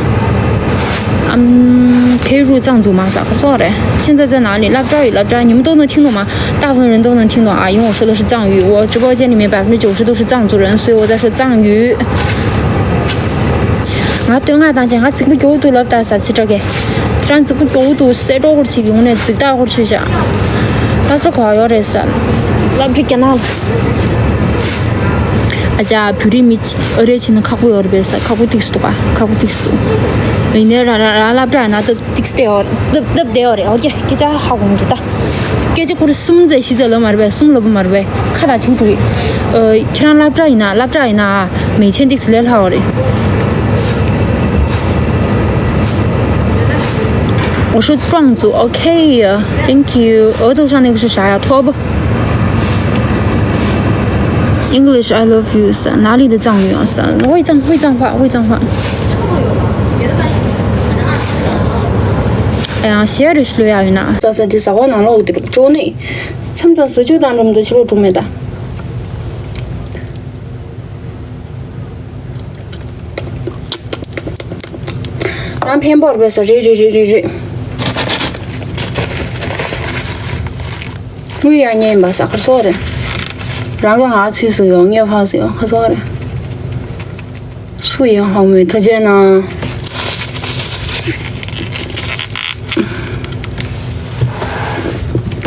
嗯，可以入藏族吗？咋个说嘞？现在在哪里？拉布扎语，拉布扎语，你们都能听懂吗？大部分人都能听懂啊，因为我说的是藏语。我直播间里面百分之九十都是藏族人，所以我在说藏语。ང་སྟོད་ང་དང་ཅན་ང་ཚིག་པ་མགྱོགས་དུ་ལབ་ད་ས་ཚི་དྲག་གེ་ཁྱེད་རང་ཚིག་པ་མགྱོགས་དུ་སེ་ཀྲོག་ཀོར་ཅིག་ཡོང་ནས་ཚིག་ཏག་ཀོར་ཆུ་བཞག་ལབ་ཚོ་གོ་ཡོད་རེད་ས། ལབ་ཚོ་རྒྱ་ནག་ཨ་ཅག་བོད་རིགས་མི་ཨ་རེ་ཕྱིན་ན་ཁག་པོ་ཡོད་རེད་པས་ས། ཁག་པོ་ཏིག་སུ་འདུག་ག་ཁག་པོ་ཏིག་སུ་འདུག་ཡིན་ནའི་ར་ར་ར་སློབ་གྲྭ་ཡིན་ན་སྟབས་ཏིག་སུ་བསྡད་ཡོད་རེད། སྟབས་སྟབས་བསྡད་ཡོད་རེད། ཨོ་ཀེ་སྐད་ཆ་ཧ་གོ་མི་འདུག་ད། སྐད་ཆ་ཁོ་རེ་གསུམ་ཙམ་བཞི་ཙམ་ལབ་མ་རེད་པས། གསུམ་ལབ་པ་མ་རེད་པས། ཁ་དང་ཐིག་འགྲོ་གི་ཨ་ཁྱེད་རང་སློབ་གྲྭ་ཡིན་ན་སློབ་གྲྭ་ཡིན་ན་མེ་ཆེན་ཏིག་སུ་ལས་ལྷག་ཡོད་རེད། 我说壮族，OK，thank you。额头上那个是啥呀？拖布。English I love you 是哪里的藏语啊？是卫藏，卫藏话，卫藏话。哎呀，写的是路亚云呐。早上的啥话能弄的，就那，他们这是就当中的去了中美的。 རང་ཕན་པོར་བས་རེད་རེད་རེད་རེད་རེད། དངུལ་ཡང་རྙེད་པ་ས་ཁར་སོགས་རེད། རང་གི་ང་ཚུལ་སུ་ཡོང་ངེས་ཕངས་སུ་ཡོང་ཁ་སོགས་རེད། སུ་ཡོང་ཧང་མོས་ཐ་ཆད་ན།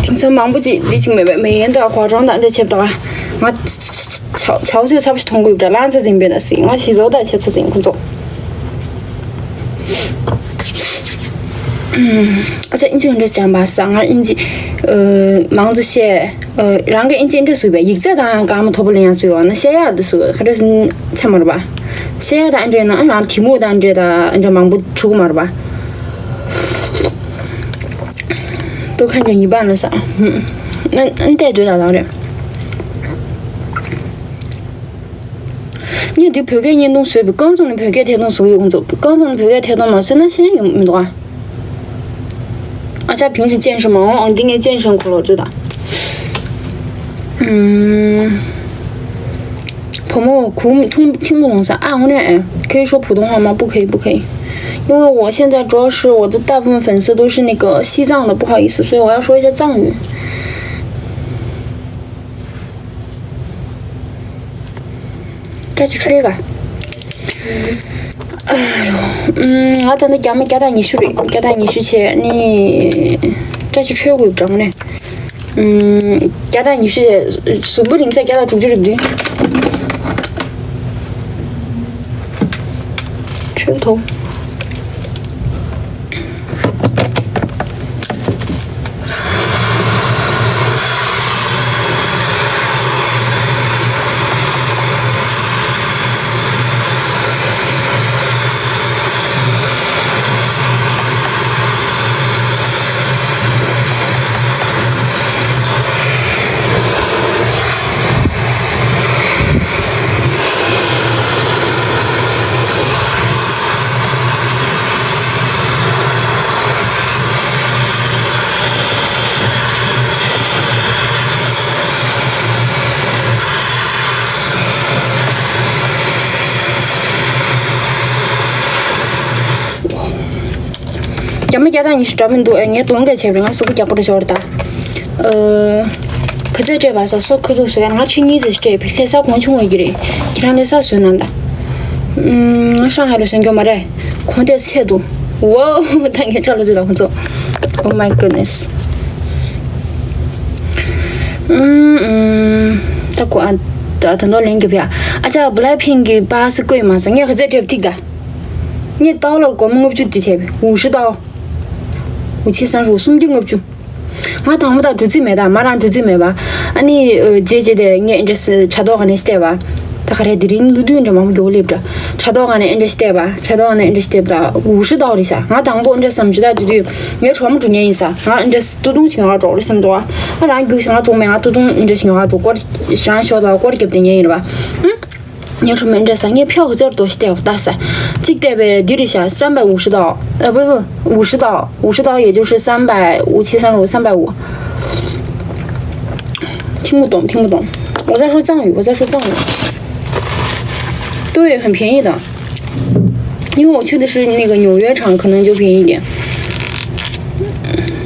དེང་སང་མང་པོ་ཅིག་འདི་ཅིག་མེད་པས་མེ་ཡན་དང་ཧྭ་ཀྲང་དང་འདྲ་བྱེད་པ་ང་ཆའོ་ཆའོ་ཚོས་ཚབ་ཞིག་མཐོང་དགོས་པ་འདྲ་ལང་ཚ་འཛིན་པས་ན་སྲིད་ང་ཞིག་བཟོ་ལྟ་བྱེད་ཚ་འཛིན་ཁོ་ཚོ། ཨ་ཅག་ཨིན་ཇི་འདྲ་སྦྱངས་པ་ས་ང་ཨིན་ཇི་མང་ཙམ་བཤད། རང་གི་ཨིན་ཇི་འདྲ་བཟོས་པས་ཡིག་ཚད་དང་སྐར་མ་མཐོ་པོ་ལེན་ཡང་བཟོས་ཡོད་ན་བཤད་ཡག་འདི་བཟོས་ཁ་རེ་ཆ་མ་རེད་པ། བཤད་ཡག་དང་འདྲ་ན་རང་གི་མོ་དང་འདྲ་དང་འདྲ་མང་པོ་བྱུག་མ་རེད་པ། ཏོ་ཁ་ཅན་ཡིན་པ་ན་ས་ཨན་ཏེ་འདྲ་ལ་ལང་རེད། ངས་འདི་བོད་སྐད་བརྙན་ཐུང་བཟོས་པའི་རྐང་བཙུགས་ནས་བོད་སྐད་ཐད་གཏོང་བཟོ་གི་ཡོད་ཁོང་ཚོ་རྐང་བཙུགས་ནས་བོད་སྐད་ཐད་གཏོང་མ་བཟོས་ན་ཤེས་ཡོང་མི་འདུག་ཨ། ཨ་ཅག་ཕིང་ཞིག་ཅན་ཧྲི་མ་འོང་ཨང་འདི་ངས་ཅན་ཧྲི་ཁོ་ལོ་ཅུ་དང་། ཨུམ། བུ་མོ་གུང་ཐུང་ཐིང་མོ་ལོང་ས་ཨ་འོ་ནས་ཨེ་可以说普通话吗？不可以，不可以。因为我现在主要是我的大部分粉丝都是那个西藏的，不好意思，所以我要说一下藏语。 སྐྲ་ཅིག་འཁྲུད་ག་ཨ་ཡོ། ང་ད་ནི་རྒྱ་མ་བརྒྱ་དང་ཉི་ཤུ་རེད། བརྒྱ་དང་ཉི་ཤུ་བྱས་ནི་སྐྲ་ཅིག་འཁྲུད་དགོས་གྲང་ནས། བརྒྱ་དང་ཉི་ཤུ་བྱས་གཟུགས་པོ་རིང་ཚད་བརྒྱ་དང་དྲུག་ཅུ་རེ་བདུན། འཁྲུད་ཐོག་རྒྱ་མ་བརྒྱ་དང་ཉི་ཤུ་འདྲ་མི་འདུག་ཨེ། ངས་གདོང་ག་བྱས་པ་རེད། ང་གཟུགས་པོ་རྒྱགས་པོ་རེ་ཤོར་ད། ཨ། ག་ཚད་སྤྲད་པ་ས་སོ་ཁ་ཐུག་སོ་ཡ་ང་ཁྲི་གཉིས་ཙམ་སྤྲད་པའི་ལྷ་ས་གོང་ཆུང་བ་གི་རེད། ཁྱེད་རང་ལྷ་ས་བཟོས་ན་ད། ང་ཧྲང་ཧའེ་རུ་སོན་རྒྱུ་མ་རེད། གོང་དེ་ཆེ་འདུག་ཝའོ། ད་ངས་ཁྲ་ལོ་དུ་ལ་ཁོང་ཚོ། Oh my goodness། ད་གོ་ཨ། ད་དོན་དག་ལན་རྒྱབ་ཡ། ཨ་ཅག་བྷ་ལེག་ཕིང་གི་པ་སི་བཀོད་མ་ས་ངས་ག་ཚད་སྤྲད་པ་ཐིག་ད། ངས་ཏའོ་ལ་སྒོར་མོ་ལྔ་བཅུ་དེ་བྱས་པའི་འུ་ཧྲི་ཏའོ། འུ་ཆི་སང་རུ་སུམ་བརྒྱ་ལྔ་བཅུ། ང་དང་པོ་དང་འགྲོ་རྩིས་མེད་ད་མ་རང་འགྲོ་རྩིས་མེད་པ། ཨ་ནི་རྗེས་རྗེས་དེ་ངས་ཨེ་འདྲ་སི་དྲ་ཐོག་ག་ནས་བལྟས་པ། ད་ག་རེ་དེ་རིང་ལུས་དུས་འདྲ་མང་པོ་མགྱོགས་སླེབས་འདྲ། དྲ་ཐོག་ག་ནས་ཨེ་འདྲ་བལྟས་པ་དྲ་ཐོག་ག་ནས་ཨེ་འདྲ་བལྟས་པ་ད་འུ་ཧྲི་ཏའོ་རེད་ཤག་ང་དང་པོ་ཨེ་འདྲ་བསམ་ཞུ་ད་དེ་དུས་ངའི་གྲོགས་མོ་འགྲོ་ཉན་ཡིན་ས། ང་ཨེ་འདྲ་སི་ཏུ་ཏུང་ཞིག་ང་གྲོགས་རེད་བསམ་འདུག་ཨ་རང་རྒྱུགས་ཤིག་ང་གྲོགས་མེད་ང་ཏུ་ཏུང་ཨེ་འདྲ་ཞིག་ང་གྲོགས་སྐོར་རང་ཤོག་དང་སྐོར་རྒྱབ་དེ་ཉན་ཡིན་ར་བ། ཨུ། ཉོ་ཆོག་མིན་འདྲ་ས་ངས་ཕྱོགས་ཟེར་དོ་ཞིག་བལྟས་ད་ས། གཅིག་བལྟས་པས་འདི་རེད་ཤག 三百五十刀། ཨ་不不，五十刀，五十刀也就是三百五七三五三百五。听不懂，听不懂。我在说藏语，我在说藏语。对，很便宜的。因为我去的是那个纽约场，可能就便宜一点。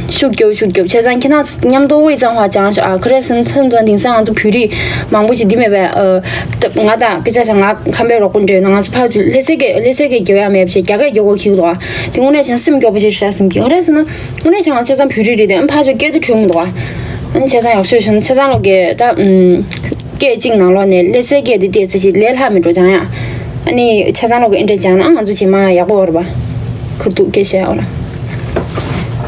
ཤུགས་རྒྱོབ་ཤུགས་རྒྱོབ། བྱས་ཙང་ཁྱེད་རང་མཉམ་དུ་དབུས་གཙང་བ་讲ཨ་ཁ་རས་སན་ཚན་ཙང་དེང་སང་ང་ཚོ་བོད་རིགས་མང་པོ་ཞིག་འདི་མེད་པས། ཨ་ད་ང་དང་དཔེ་ཆ་བཞག་ང་ཁམས་པའི་རོགས་པ་འདྲ་ཡོད་ན། ང་ཚོ་ཕར་ཚུར་ལེ་ཚན་གྱི་ལེ་ཚན་གྱི་རྒྱོབ་ཡ་མེད་པ་བྱས་རྒྱ་སྐད་རྒྱོབ་དགོས་ཁེལ་འདུག་ཨ། དེ་དངོས་གནས་བྱས་ན་སེམས་སྐྱོ་པོ་ཞིག་རེད་བསམ་གྱི། ཁ་རས་སན་ན་དངོས་གནས་བྱས་ང་ཆ་ཚང་བོད་རིགས་རེད་དེ། ཨ་ཕར་ཚུར་སྐད་དེ་གྲོལ་མི་འདུག་ཨ། ཨ་ནི་ཆ་ཚང་ཡག་ཤོས་བྱུང་། ཆ་ཚང་ལོག་གི་ད་ཨུམ། སྐད་གཅིག་ནང་ལོགས་ནས་ལེ་ཚན་སྐད་དེ་ཏོག་ཙམ་ཞིག་ལས་སླ་མེད་འགྲོ་སྦྱང་ཡ། ཨ་ནི་ཆ་ཚང་ལོག་གི་ཨེ་འདྲ་སྦྱང་ན་ཨ་ང་ཚོ་རྗེས་མ་ཡག་པོ་ཡོད་རེད་པ། ཁུར་ཐུག་སྐད་བཤད་ཡོད་ར།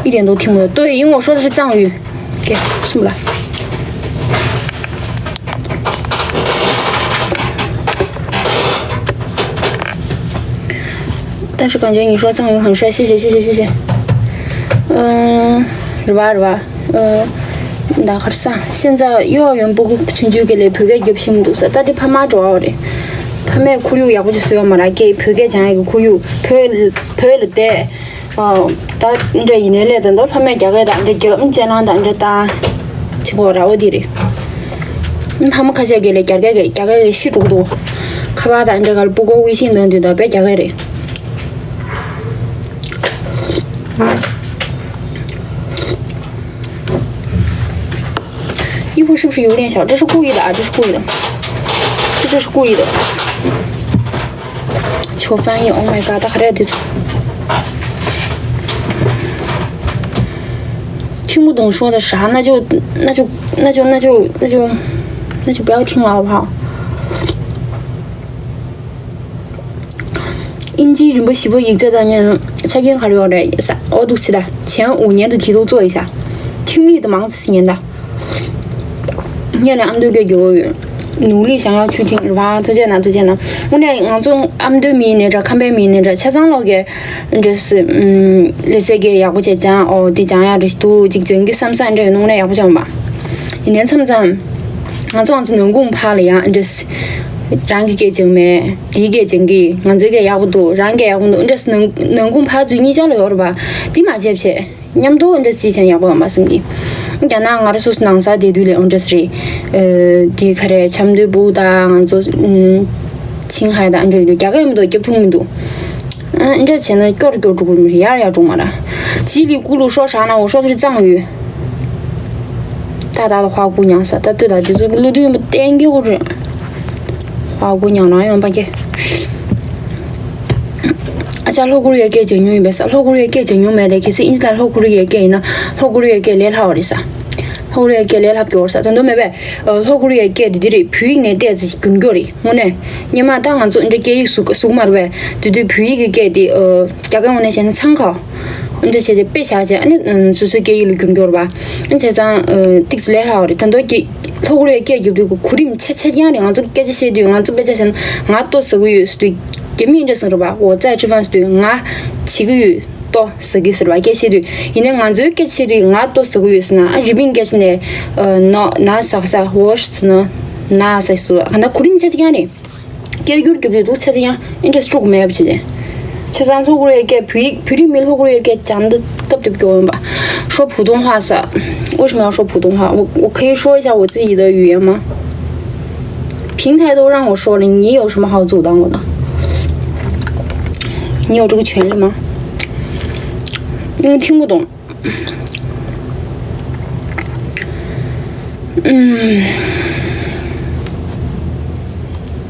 一点都听不懂。对，因为我说的是藏语。给，送不来。 但是感觉你说藏语很帅，谢谢谢谢谢谢。嗯，རེད་པ་རེད་པ། ཨ། ད་ག་རེ་ཟ། 现在幼儿园不够ཆུང་ཆུང་གི་ལས་བོད་སྐད་རྒྱབ་ཤེས་མི་འདུག་ཟེར། ད་དེ་ཕ་མ་འགྲོ་བ་རེད། ཕ་མས་ཁོར་ཡུག་ཡག་པོ་ཅིག་བཟོས་ཡོད་མ་རེད། སྐད་བོད་སྐད་སྦྱང་ཡག་གི་ཁོར་ཡུག་བོད་བོད་ལ་བསྡད། ཨ། ད་འདྲ་ཡིན་ནའི་ལས་དོན་དུ་ཕ་མས་རྒྱ་སྐད་དང་འདྲ་རྒྱབ་སྤྱན་ལམ་དང་འདྲ་བཏང་། བྱེད་དགོས་ར་འོ་དེ་རེད། ཕ་མ་ཁ་ཤས་ཀྱི་ལས་རྒྱ་སྐད་ཀྱི་རྒྱ་སྐད་ཀྱི་ཤི་འགྲོ་གི་འདུག་ཁ་པར་དང་འདྲ་ག་ལ་不够微信ནང་དུས་ད་བས་རྒྱ་སྐད་རེད། 衣服是不是有点小？这是故意的啊，这是故意的，这就是故意的。求翻译，Oh my god，他还在这。听不懂说的啥，那就那就那就那就那就那就不要听了，好不好？ དབྱིན་ཇིའི་རིན་པོ་ཞེ་པོ་ཡིག་ཚད་དང་ཆ་རྐྱེན་ག་རེ་ཡོད་རེད་ས། འོ་འདུག་སེ་ད། 前五年的题都做一下。听力的盲词年的。 ངས་ལས་ཨ་མདོའི་སྐད་རྒྱག་གི་ཡོད། 努力想要去听རེད་པ། ཐུགས་རྗེ་གནང་ཐུགས་རྗེ་གནང་། དངོས་གནས་ང་ཚོ་ཨ་མདོའི་མི་ཡིན་ནའི་འདྲ། ཁམས་པའི་མི་ཡིན་ནའི་འདྲ། ཆ་ཚང་ལོག་གི་འདྲ་སེ། ཨུམ། ལས་ཚད་སྐད་ཡག་པོ་བྱས་ཀྱང་འོ་དེ་སྦྱང་ཡག་རེད་འདུག་ཅིག་སྦྱང་གི་བསམ་བསམ་འདྲ་ཡོད་ནོ་ངས་ཡག་པོ་སྦྱངས་པ། ཡིན་ནའི་མཚམས་མཚམས་ང་ཚོ་ང་ཚོ་ནང་ཁུལ་ཕར་ལ་ཡང་འདྲ་སེ། རང་གི་སྐད་སྦྱང་མེད། དེའི་སྐད་སྦྱང་གི། ང་ཚོའི་སྐད་ཡག་པོ་འདུག་རང་སྐད་ཡག་པོ་འདུག་འདྲ་སེ་ནང་ནང་ཁུལ་ཕར་ཚུར་གཉིས་ཆར་ལ་ཡོད་རེད་པ། དེ་མ་བྱས་བྱས། མཉམ་དུ་འདྲ་སེ་བྱས་ཡག་པོ་ཡོད་མ་བསམ་གི། རྒྱ་ནག་ང་རང་སོ་སོ་ནང་ས་བསྡད་དུས་ལས་འོ་འདྲ་སེ་རེད། ཨ། དེ་ག་རེ་ཆབ་མདོའི་སྦུག་དང་ང་ཚོ་ཨུམ། ཆིང་ཧའེ་དང་འདྲ་ཡོད་དུས་རྒྱ་སྐད་མི་འདུག་རྒྱབ་ཐུབ་མི་འདུག་ཨ། འདྲ་བྱས་ན་སྐྱོར་སྐྱོར་འགྲོ་གི་མི་རེད། ཡར་ཡར་འགྲོ་མ་ར། 叽里咕噜说啥呢？我说的是藏语。 ད་ད་ད་ཧ་གོ་མྱང་ས། ད་ལྟོས་ད་དེ་ཚོ་གི་བློ་མཐུན་ཡིན་པ་གཏན་འཁེལ་བ་རེད། ཧ་གོ་མྱང་རང་ཡོང་པ་ཀྱེ། ཨ་ཅག་ལྷོ་ཀོ་རི་ཡའི་སྐད་སྦྱང་མྱོང་ཡིན་པས་ས། ལྷོ་ཀོ་རི་ཡའི་སྐད་སྦྱང་མྱོང་མེད་དེ། གལ་སྲིད་ཨིན་ཇི་དང་ལྷོ་ཀོ་རི་ཡའི་སྐད་ཡིན་ན་ལྷོ་ཀོ་རི་ཡའི་སྐད་ལས་སླ་བ་རེད་ས། ལྷོ་ཀོ་རི་ཡའི་སྐད་ལས་སླ་པོ་རེད་ས། དོན་དུ་མེད་པས། ལྷོ་ཀོ་རི་ཡའི་སྐད་འདི་འདི་རེད། བོད་ཡིག་ནས་བལྟས་ཚེ་རྒྱུན་སྐྱོ་རེད། དངོས་གནས། སྔོན་མ་ད་ང་ཚོ་འདྲ་སྐད་ཡིག་ཟུག་ཟུག་མ་རེད་པས། དེ་དུས་བོད་ཡིག་གི་སྐད་དེ། ཨ། རྒྱ་སྐད་དངོས་གནས་བྱས་ན་འཚང་ཁ། འདྲ་བྱས་ཏེ་དཔེ་བཞག་བྱས་ཨ་ནི་སོ་སོའི་སྐད་ཡིག་ལ་འགྱུར་འགྱུར་བ། ཨ་བྱས་ཙང་ཏིག་ཙི་ལས་སླ་བ་རེད། ད་མདོ་སྐད་ལྷོ་ཀོ་རི་ཡའི་སྐད་རྒྱབ་དུས་ཀྱི་གོ་རིམ་ཆ་ཆ་རྐྱང་རེད། ང་ཚོ་སྐད་ཆ་བཤད་དུས་ང་ཚོ་དཔེ་ཆ་བཞག་ན་ང་ལྟོ་ཟ་གི་ཡོད་ཟེར་དུས་རྒྱ་མིས་འདྲ་ཟེར་བ། 我在吃饭ཟེར་དུས་ང་བྱེད་ཀྱི་ཡོད་ལྟོ་ཟ་གི་ཟེར་བ་སྐད་བཤད་དུས། ཡིན་ནའི་ང་ཚོའི་སྐད་ཆ་བཤད་དུས་ང་ལྟོ་ཟ་གི་ཡོད་ཟེར་ན། ཨ་རི་པིན་སྐད་ཆ་ནས་ཨ་ན་ན་ཟ་ཟ། 我ཟེར་ན་ན་ཟ་ཟེར་བ། ག་ན་གོ་རིམ་ཆ་ཆ་རྐྱང་རེད། སྐད་སྒྱུར་རྒྱབ་དུས་འདུག་ཆ་ཆ་ཡང་ཨིན་ཊི་རེ་སི་ཊི་སྤྲོ་མེད་པ་བྱེད་དེ། ཆ་ཚང་ལྷོ་ཀོ་རི་ཡའི་སྐད། བོད་ཡིག་བོད་རིགས་མི་ལྷོ་ཀོ་རི་ཡའི་སྐད་སྦྱང་དུས་སྐབས་དེ་སྐྱོ་ཡོང་པ། 说普通话ཟེར། 为什么要说普通话？ 我我可以说一下我自己的语言吗？平台都让我说了，你有什么好阻挡我的？你有这个权利吗？因为听不懂。 嗯，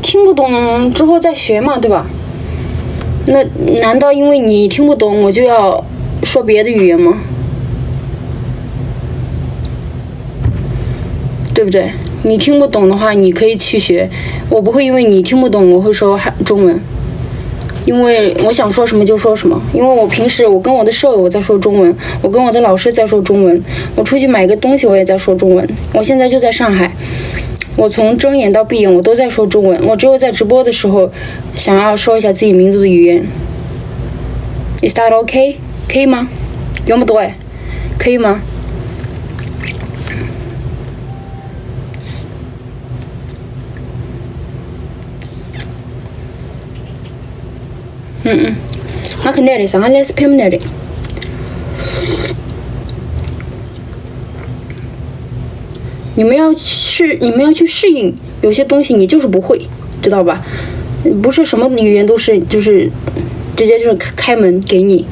听不懂之后再学嘛，对吧？那难道因为你听不懂，我就要说别的语言吗？对不对？你听不懂的话，你可以去学。我不会因为你听不懂，我会说汉中文。 因为我想说什么就说什么。因为我平时我跟我的舍友我在说中文，我跟我的老师在说中文，我出去买个东西我也在说中文。我现在就在上海，我从睁眼到闭眼我都在说中文。我只有在直播的时候，想要说一下自己民族的语言。Is that okay？可以吗？有没得？可以吗？ ང་ག་ནས་རེད་ཟེར། ང་ལས་ཕེབས་ནས་རེད། 你们要去，你们要去适应，有些东西你就是不会，知道吧？不是什么语言都是，就是直接就是开门给你。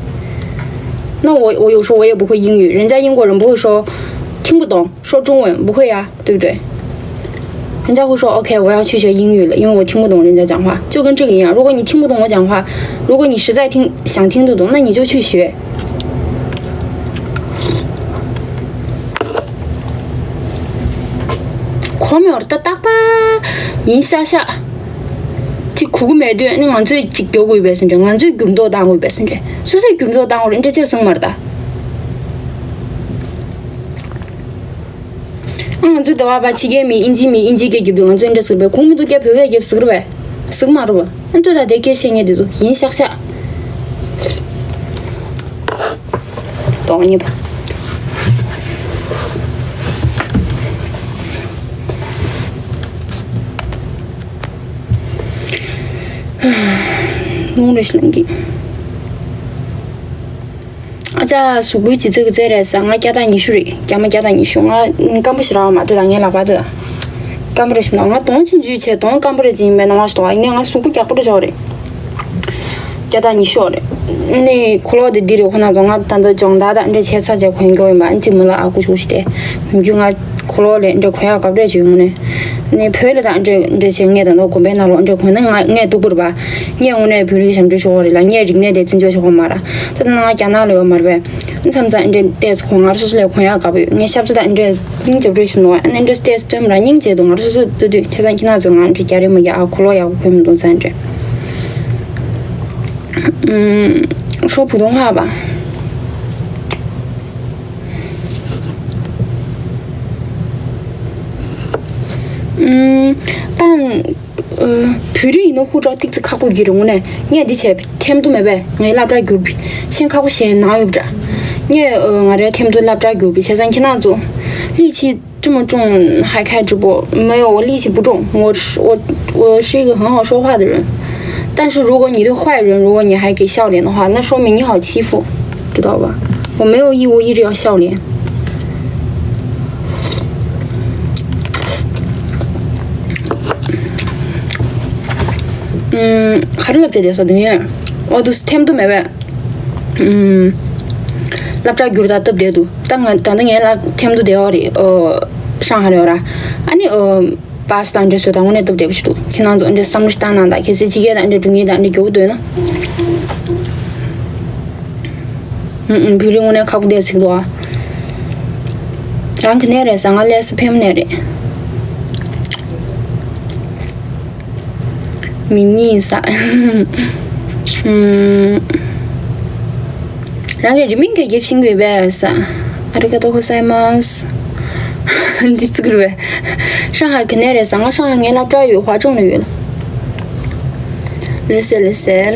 那我我有时候我也不会英语，人家英国人不会说听不懂，说中文不会呀，对不对？人家会说 OK，我要去学英语了，因为我听不懂人家讲话，就跟这个一样。如果你听不懂我讲话，如果你实在听想听得懂，那你就去学。ཁོམ་ཡོར་ད་རྟག་པ་ཡིན་ཤག་ཤག་ཅིག་གོ་གི་མེད་དུས་ནི་ང་ཚོས་ཅིག་རྒྱོབ་དགོས་པས་ཟེར་འདྲ། ང་ཚོས་འགྱུར་ལྡོག་བཏང་དགོས་པས་ཟེར་འདྲ། སོ་སོས་འགྱུར་ལྡོག་བཏང་དགོས་རེད། འདྲ་ཆེ་སོང་མ་རེད་ད། ཨ་ང་ཚོའི་དེ་བ་བ་ཕྱི་རྒྱལ་མི་ཨིན་ཇི་མི་ཨིན་ཇི་སྐད་རྒྱབ་དུས་ང་ཚོས་འདྲ་ཟེར་བས། གོང་མི་འདུག་རྒྱ་བོད་སྐད་རྒྱབ་ཟེར་བས་ཟེར་མ་རེད་བ། ཨ་ཚོ་ད་དེ་སྐད་བཤད་མཁན་དེ་ཚོ་ཡིན་ཤག་ཤག་དོགས་མཉེས་པ། རླུང་རེ་ཞིག་ལངས་གི། ཨ་ཅག་གཟུགས་པོའི་ལྗིད་ཚད་ཀྱི་རྩལ་རེད་ཟེར། ང་བརྒྱ་དང་ཉི་ཤུ་རེད། རྒྱ་མ་བརྒྱ་དང་ཉི་ཤུ། ང་སྐམ་པོ་ཞིག་རག་མ་འདུག་ད་ངའི་ལག་པ་དེ་ལ། སྐམ་པོ་རེད་ཞིག་མ་འདུག་ང་གདོང་ཆུང་ཆུང་བྱས་གདོང་སྐམ་པོ་རེད་ཅིག་ཡིན་པའི་སྣང་བ་ཞིག་འདུག་ཡིན་ནའི་ང་གཟུགས་པོ་རྒྱགས་པོ་རེད་ཤོག་རེད། བརྒྱ་དང་ཉི་ཤུ་རེད། ནི་ཁོ་ལོ་དེ་འདི་རེད། ཁོ་ན་ཚོ་ང་ད་ལྟ་སྦྱོང་བརྡར་དང་འདྲ་བྱས་ཚར་རྗེས་གོན་གྱི་ཡིན་པ། ཨ་ཅིག་མི་ལ་ཨ་ཁུ་ཞུ་ཞིག་སྟེ། ནམ་རྒྱུན་ང་ཁོ་ལོ་ལས་འདྲ་གོན་ཡག་སྐབས་རེ་བྱུང་ནས། ནི་བོད་ལ་དང་འདྲ་འདྲ་བྱས་ངས་ད་ལྟ་དགོན་པའི་ནང་ལོགས་འདྲ་གོན་ན་ང་ངས་སྡུག་པོ་རེད་པ། ངས་དངོས་གནས་བོད་རིགས་ཞབས་འདྲེན་ཞུ་བ་རེད་ལ། ངས་རིག་གནས་དེ་བརྩི་འཇོག་ཞུ་བ་མ་ར། ད་ལྟ་ང་རྒྱ་ནག་ལ་ཡོད་མ་རེད་པས། མཚམས་མཚམས་འདྲ་ཏེས་གོན། ང་རང་སོ་སོ་ལས་གོན་ཡག་དགའ་པོ་ཡོད། ངས་ཞབས་ཕྱི་དང་འདྲ་སྙིང་རྗེ་པོ་ཞིག་མི་འདུག་ཨ་ནི་འདྲ་ཏེས་སྟོན་མ་ར་སྙིང་རྗེ་འདུག་ང་རང་སོ་སོ་ལྟོས་དུས་ཁྱེད་ཚང་ཁྱེད་རང་ཚོ་ང་འདྲ་རྒྱ་རེད་མ་རྒྱ། ཨ་ཁོ་ལོ་ཡག་པོ་གོན་མི་འདུག་ཚང་འདྲ། ཨུམ། 说普通话吧。嗯，但 བོད་རིགས་ཡིན་ན་ཧུར་ཐག་ཏིག་ཙི་ཁག་པོ་གི་རེད། དངོས་གནས་ངས་འདི་བྱས་ཐེམ་ཐོ་མེད་པས། ངའི་སློབ་གྲྭ་བསྒྱུར་བི་ཤེས་ཁག་པོ་ཞེ་ནང་ཡོད་པ་འདྲ། ངས་ང་རའི་ཐེམ་ཐོ་སློབ་གྲྭ་བསྒྱུར་བི་བྱས་ཙང་ཁྱེད་རང་ཚོ་力气这么重还开直播没有？我力气不重，我是我我是一个很好说话的人，但是如果你对坏人，如果你还给笑脸的话，那说明你好欺负，知道吧？我没有义务一直要笑脸。 ཨུམ། ག་རེ་ལབ་བྱས་བསྡད་སོང་དུང་ཡོད། ཨོ་དུ་ཐེམ་ཐོ་མེད་པས། ཨུམ། སློབ་གྲྭ་བསྒྱུར་ད་སྟབས་བདེ་འདུག་ད་ང་ད་ནི་ངའི་སློབ་ཐེམ་ཐོ་བདེ་བ་རེད། ཨོ། ཧྲང་ཧའེ་ལ་ཡོད་ར། ཨ་ནི་ཨོ། བ་སི་དང་འདྲ་བཟོས་དང་དངོས་གནས་སྟབས་བདེ་པོ་ཞིག་འདུག་ཁྱེད་རང་ཚོ་འདྲ་བསམ་བློ་ཞིག་བཏང་གནང་དང་། གལ་སྲིད་ཕྱི་རྒྱལ་དང་འདྲ་འགྲོ་མཁན་དང་འདྲ་མགྱོགས་པོ་འདོད་ན། ཨུ་ཨུ། བོད་རིགས་དངོས་གནས་ཁག་པོ་བསྡད་ཚིག་འདུག་ཨ། རང་གི་ནས་རེད་ཟ། ང་ལས་སུ་ཕེམ་ནས་རེད། མི་མི་ས། ཨུམ། རང་གི་རི་མིང་གི་རྒྱབ་ཤིང་བའི་བས་ས། ཨ་རི་ཀ་ཏོ་ཁོ་སའི་མཱས། འདི་ཚིག་རུ་བས། ཧྲང་ཧའེ་གི་ནས་རེད་ཟ། ང་ཧྲང་ཧའེ་ངའི་སློབ་གྲྭ་ཡོད། ཧྭ་ཅང་ལ་ཡོད་ལ། ལེ་སེ་ལེ་སེ་ལ།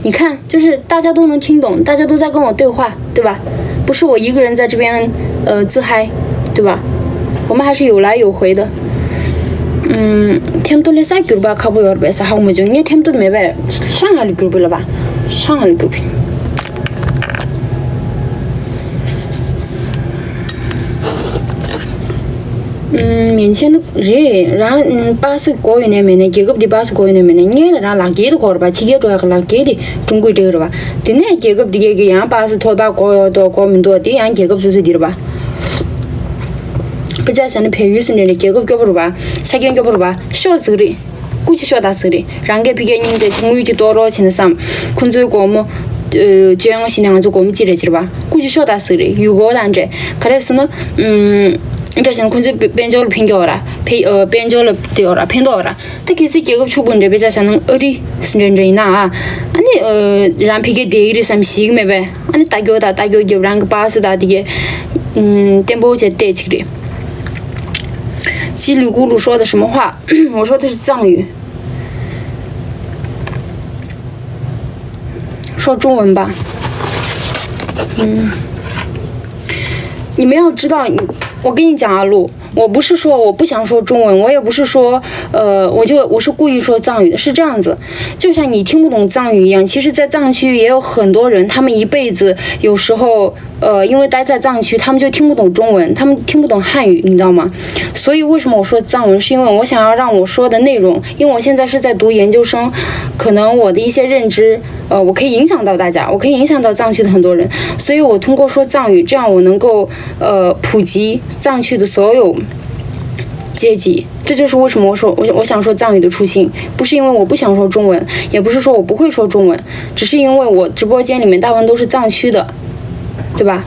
你看，就是大家都能听懂，大家都在跟我对话，对吧？不是我一个人在这边呃自嗨，对吧？我们还是有来有回的。嗯，ཐེམ་ཐོ་ལས་ས་འགྱུར་བ་ཁག་པོ་ཡོད་རེད་པས་ས། ཧ་གོ་མ་བྱུང་། ངས་ཐེམ་ཐོ་མེད་པས། ཧྲང་ཧའེ་ལ་འགྱུར་བ་ལ་བ། ཧྲང་ཧའེ་ལ་འགྱུར་བ། ཨུམ། མིན་ཆེན་རེད། རང་ཨུམ་པ་སི་གོ་ཡོད་ནས་མེད་ནས། རྒྱལ་ཁབ་འདི་པ་སི་གོ་ཡོད་ནས་མེད་ནས། སྔོན་ལ་རང་ལག་འཁྱེར་དེ་གོ་རེད་པ། ཕྱི་རྒྱལ་འགྲོ་ཡག་གི་ལག་འཁྱེར་དེ་ཀྲུང་གོའི་སྤྲད་ཡོད་རེད་པ། དེ་ནས་རྒྱལ་ཁབ་འདི་གའི་གི་ཡང་པ་སི་ཐོབ་པ་གོ་ཡོད་དོ་གོ་མི་འདུག་དེ་ཡང་རྒྱལ་ཁབ་སོ་སོའི་འདི་རེད་པ། དཔེ་ཆ་བཞག་ན་བལ་ཡུལ་ཟེར་ནས་རེད། རྒྱལ་ཁབ་སྐྱོ་པོ་རེད་པ། ཆ་རྐྱེན་སྐྱོ་པོ་རེད་པ། ཤོག་ཟིག་རེད། སྐུ་མཁྱེན་ཤོག་ད་ཟེར་རེད། རང་གིས་ཕ་གིར་སྙིང་རྗེ་ཆུང་ངུའི་གཅིག་གཏོགས་རོགས་བྱས་ན་བསམ། ཁོང་ཚོའི་སྒོར་མོ་ཨ་བཅོ་ཡང་བྱས་ནས་ང་ཚོ་སྒོར་མོ་གཅིག་རེད་ཟེར་བ། སྐུ་མཁྱེན་ཤོག་ད་ཟེར་རེད། ཡུལ་སྐོར་དང་འདྲ། ག་རེ་ཟེར་ན། ཨུམ། འདྲ་བྱས་ན་ཁོང་ཚོས་དཔལ་འབྱོར་ལ་ཕན་གྱི་ཡོད་ར། ཕན་ཨ་དཔལ་འབྱོར་ལ་དེ་ཡོད་ར། ཕན་ཐོགས་ར། ད་གལ་སྲིད་རྒྱལ་ཁབ་ཕྱུག་པོ་འདྲ་དཔེ་ཆ་བཞག་ན་ཨ་རི་ཟེར་འདྲ་འདྲ་ཡིན་ན་ཨ། ཨ་ནི་ཨ་རང་ཕ་གིར་བསྡད་ཀྱི་རེད་བསམ་ཞིག་མེད་པས། ཨ་ནི་ལྟ་རྒྱུ་དང་ལྟ་རྒྱུ་རྒྱབ། རང་གི་པ་སི་དང་དེ་གའི་ཨུམ་བརྟན་པོ་བྱས་བལྟས་ཅིག་རེད། 叽里咕噜说的什么话？我说的是藏语。 说中文吧。嗯，你们要知道，我跟你讲啊，露，我不是说我不想说中文，我也不是说呃，我就我是故意说藏语的，是这样子，就像你听不懂藏语一样，其实，在藏区也有很多人，他们一辈子有时候，呃，因为待在藏区，他们就听不懂中文，他们听不懂汉语，你知道吗？所以为什么我说藏文，是因为我想要让我说的内容，因为我现在是在读研究生，可能我的一些认知，呃，我可以影响到大家，我可以影响到藏区的很多人，所以我通过说藏语，这样我能够呃普及藏区的所有阶级。这就是为什么我说我我想说藏语的初心，不是因为我不想说中文，也不是说我不会说中文，只是因为我直播间里面大部分都是藏区的，对吧？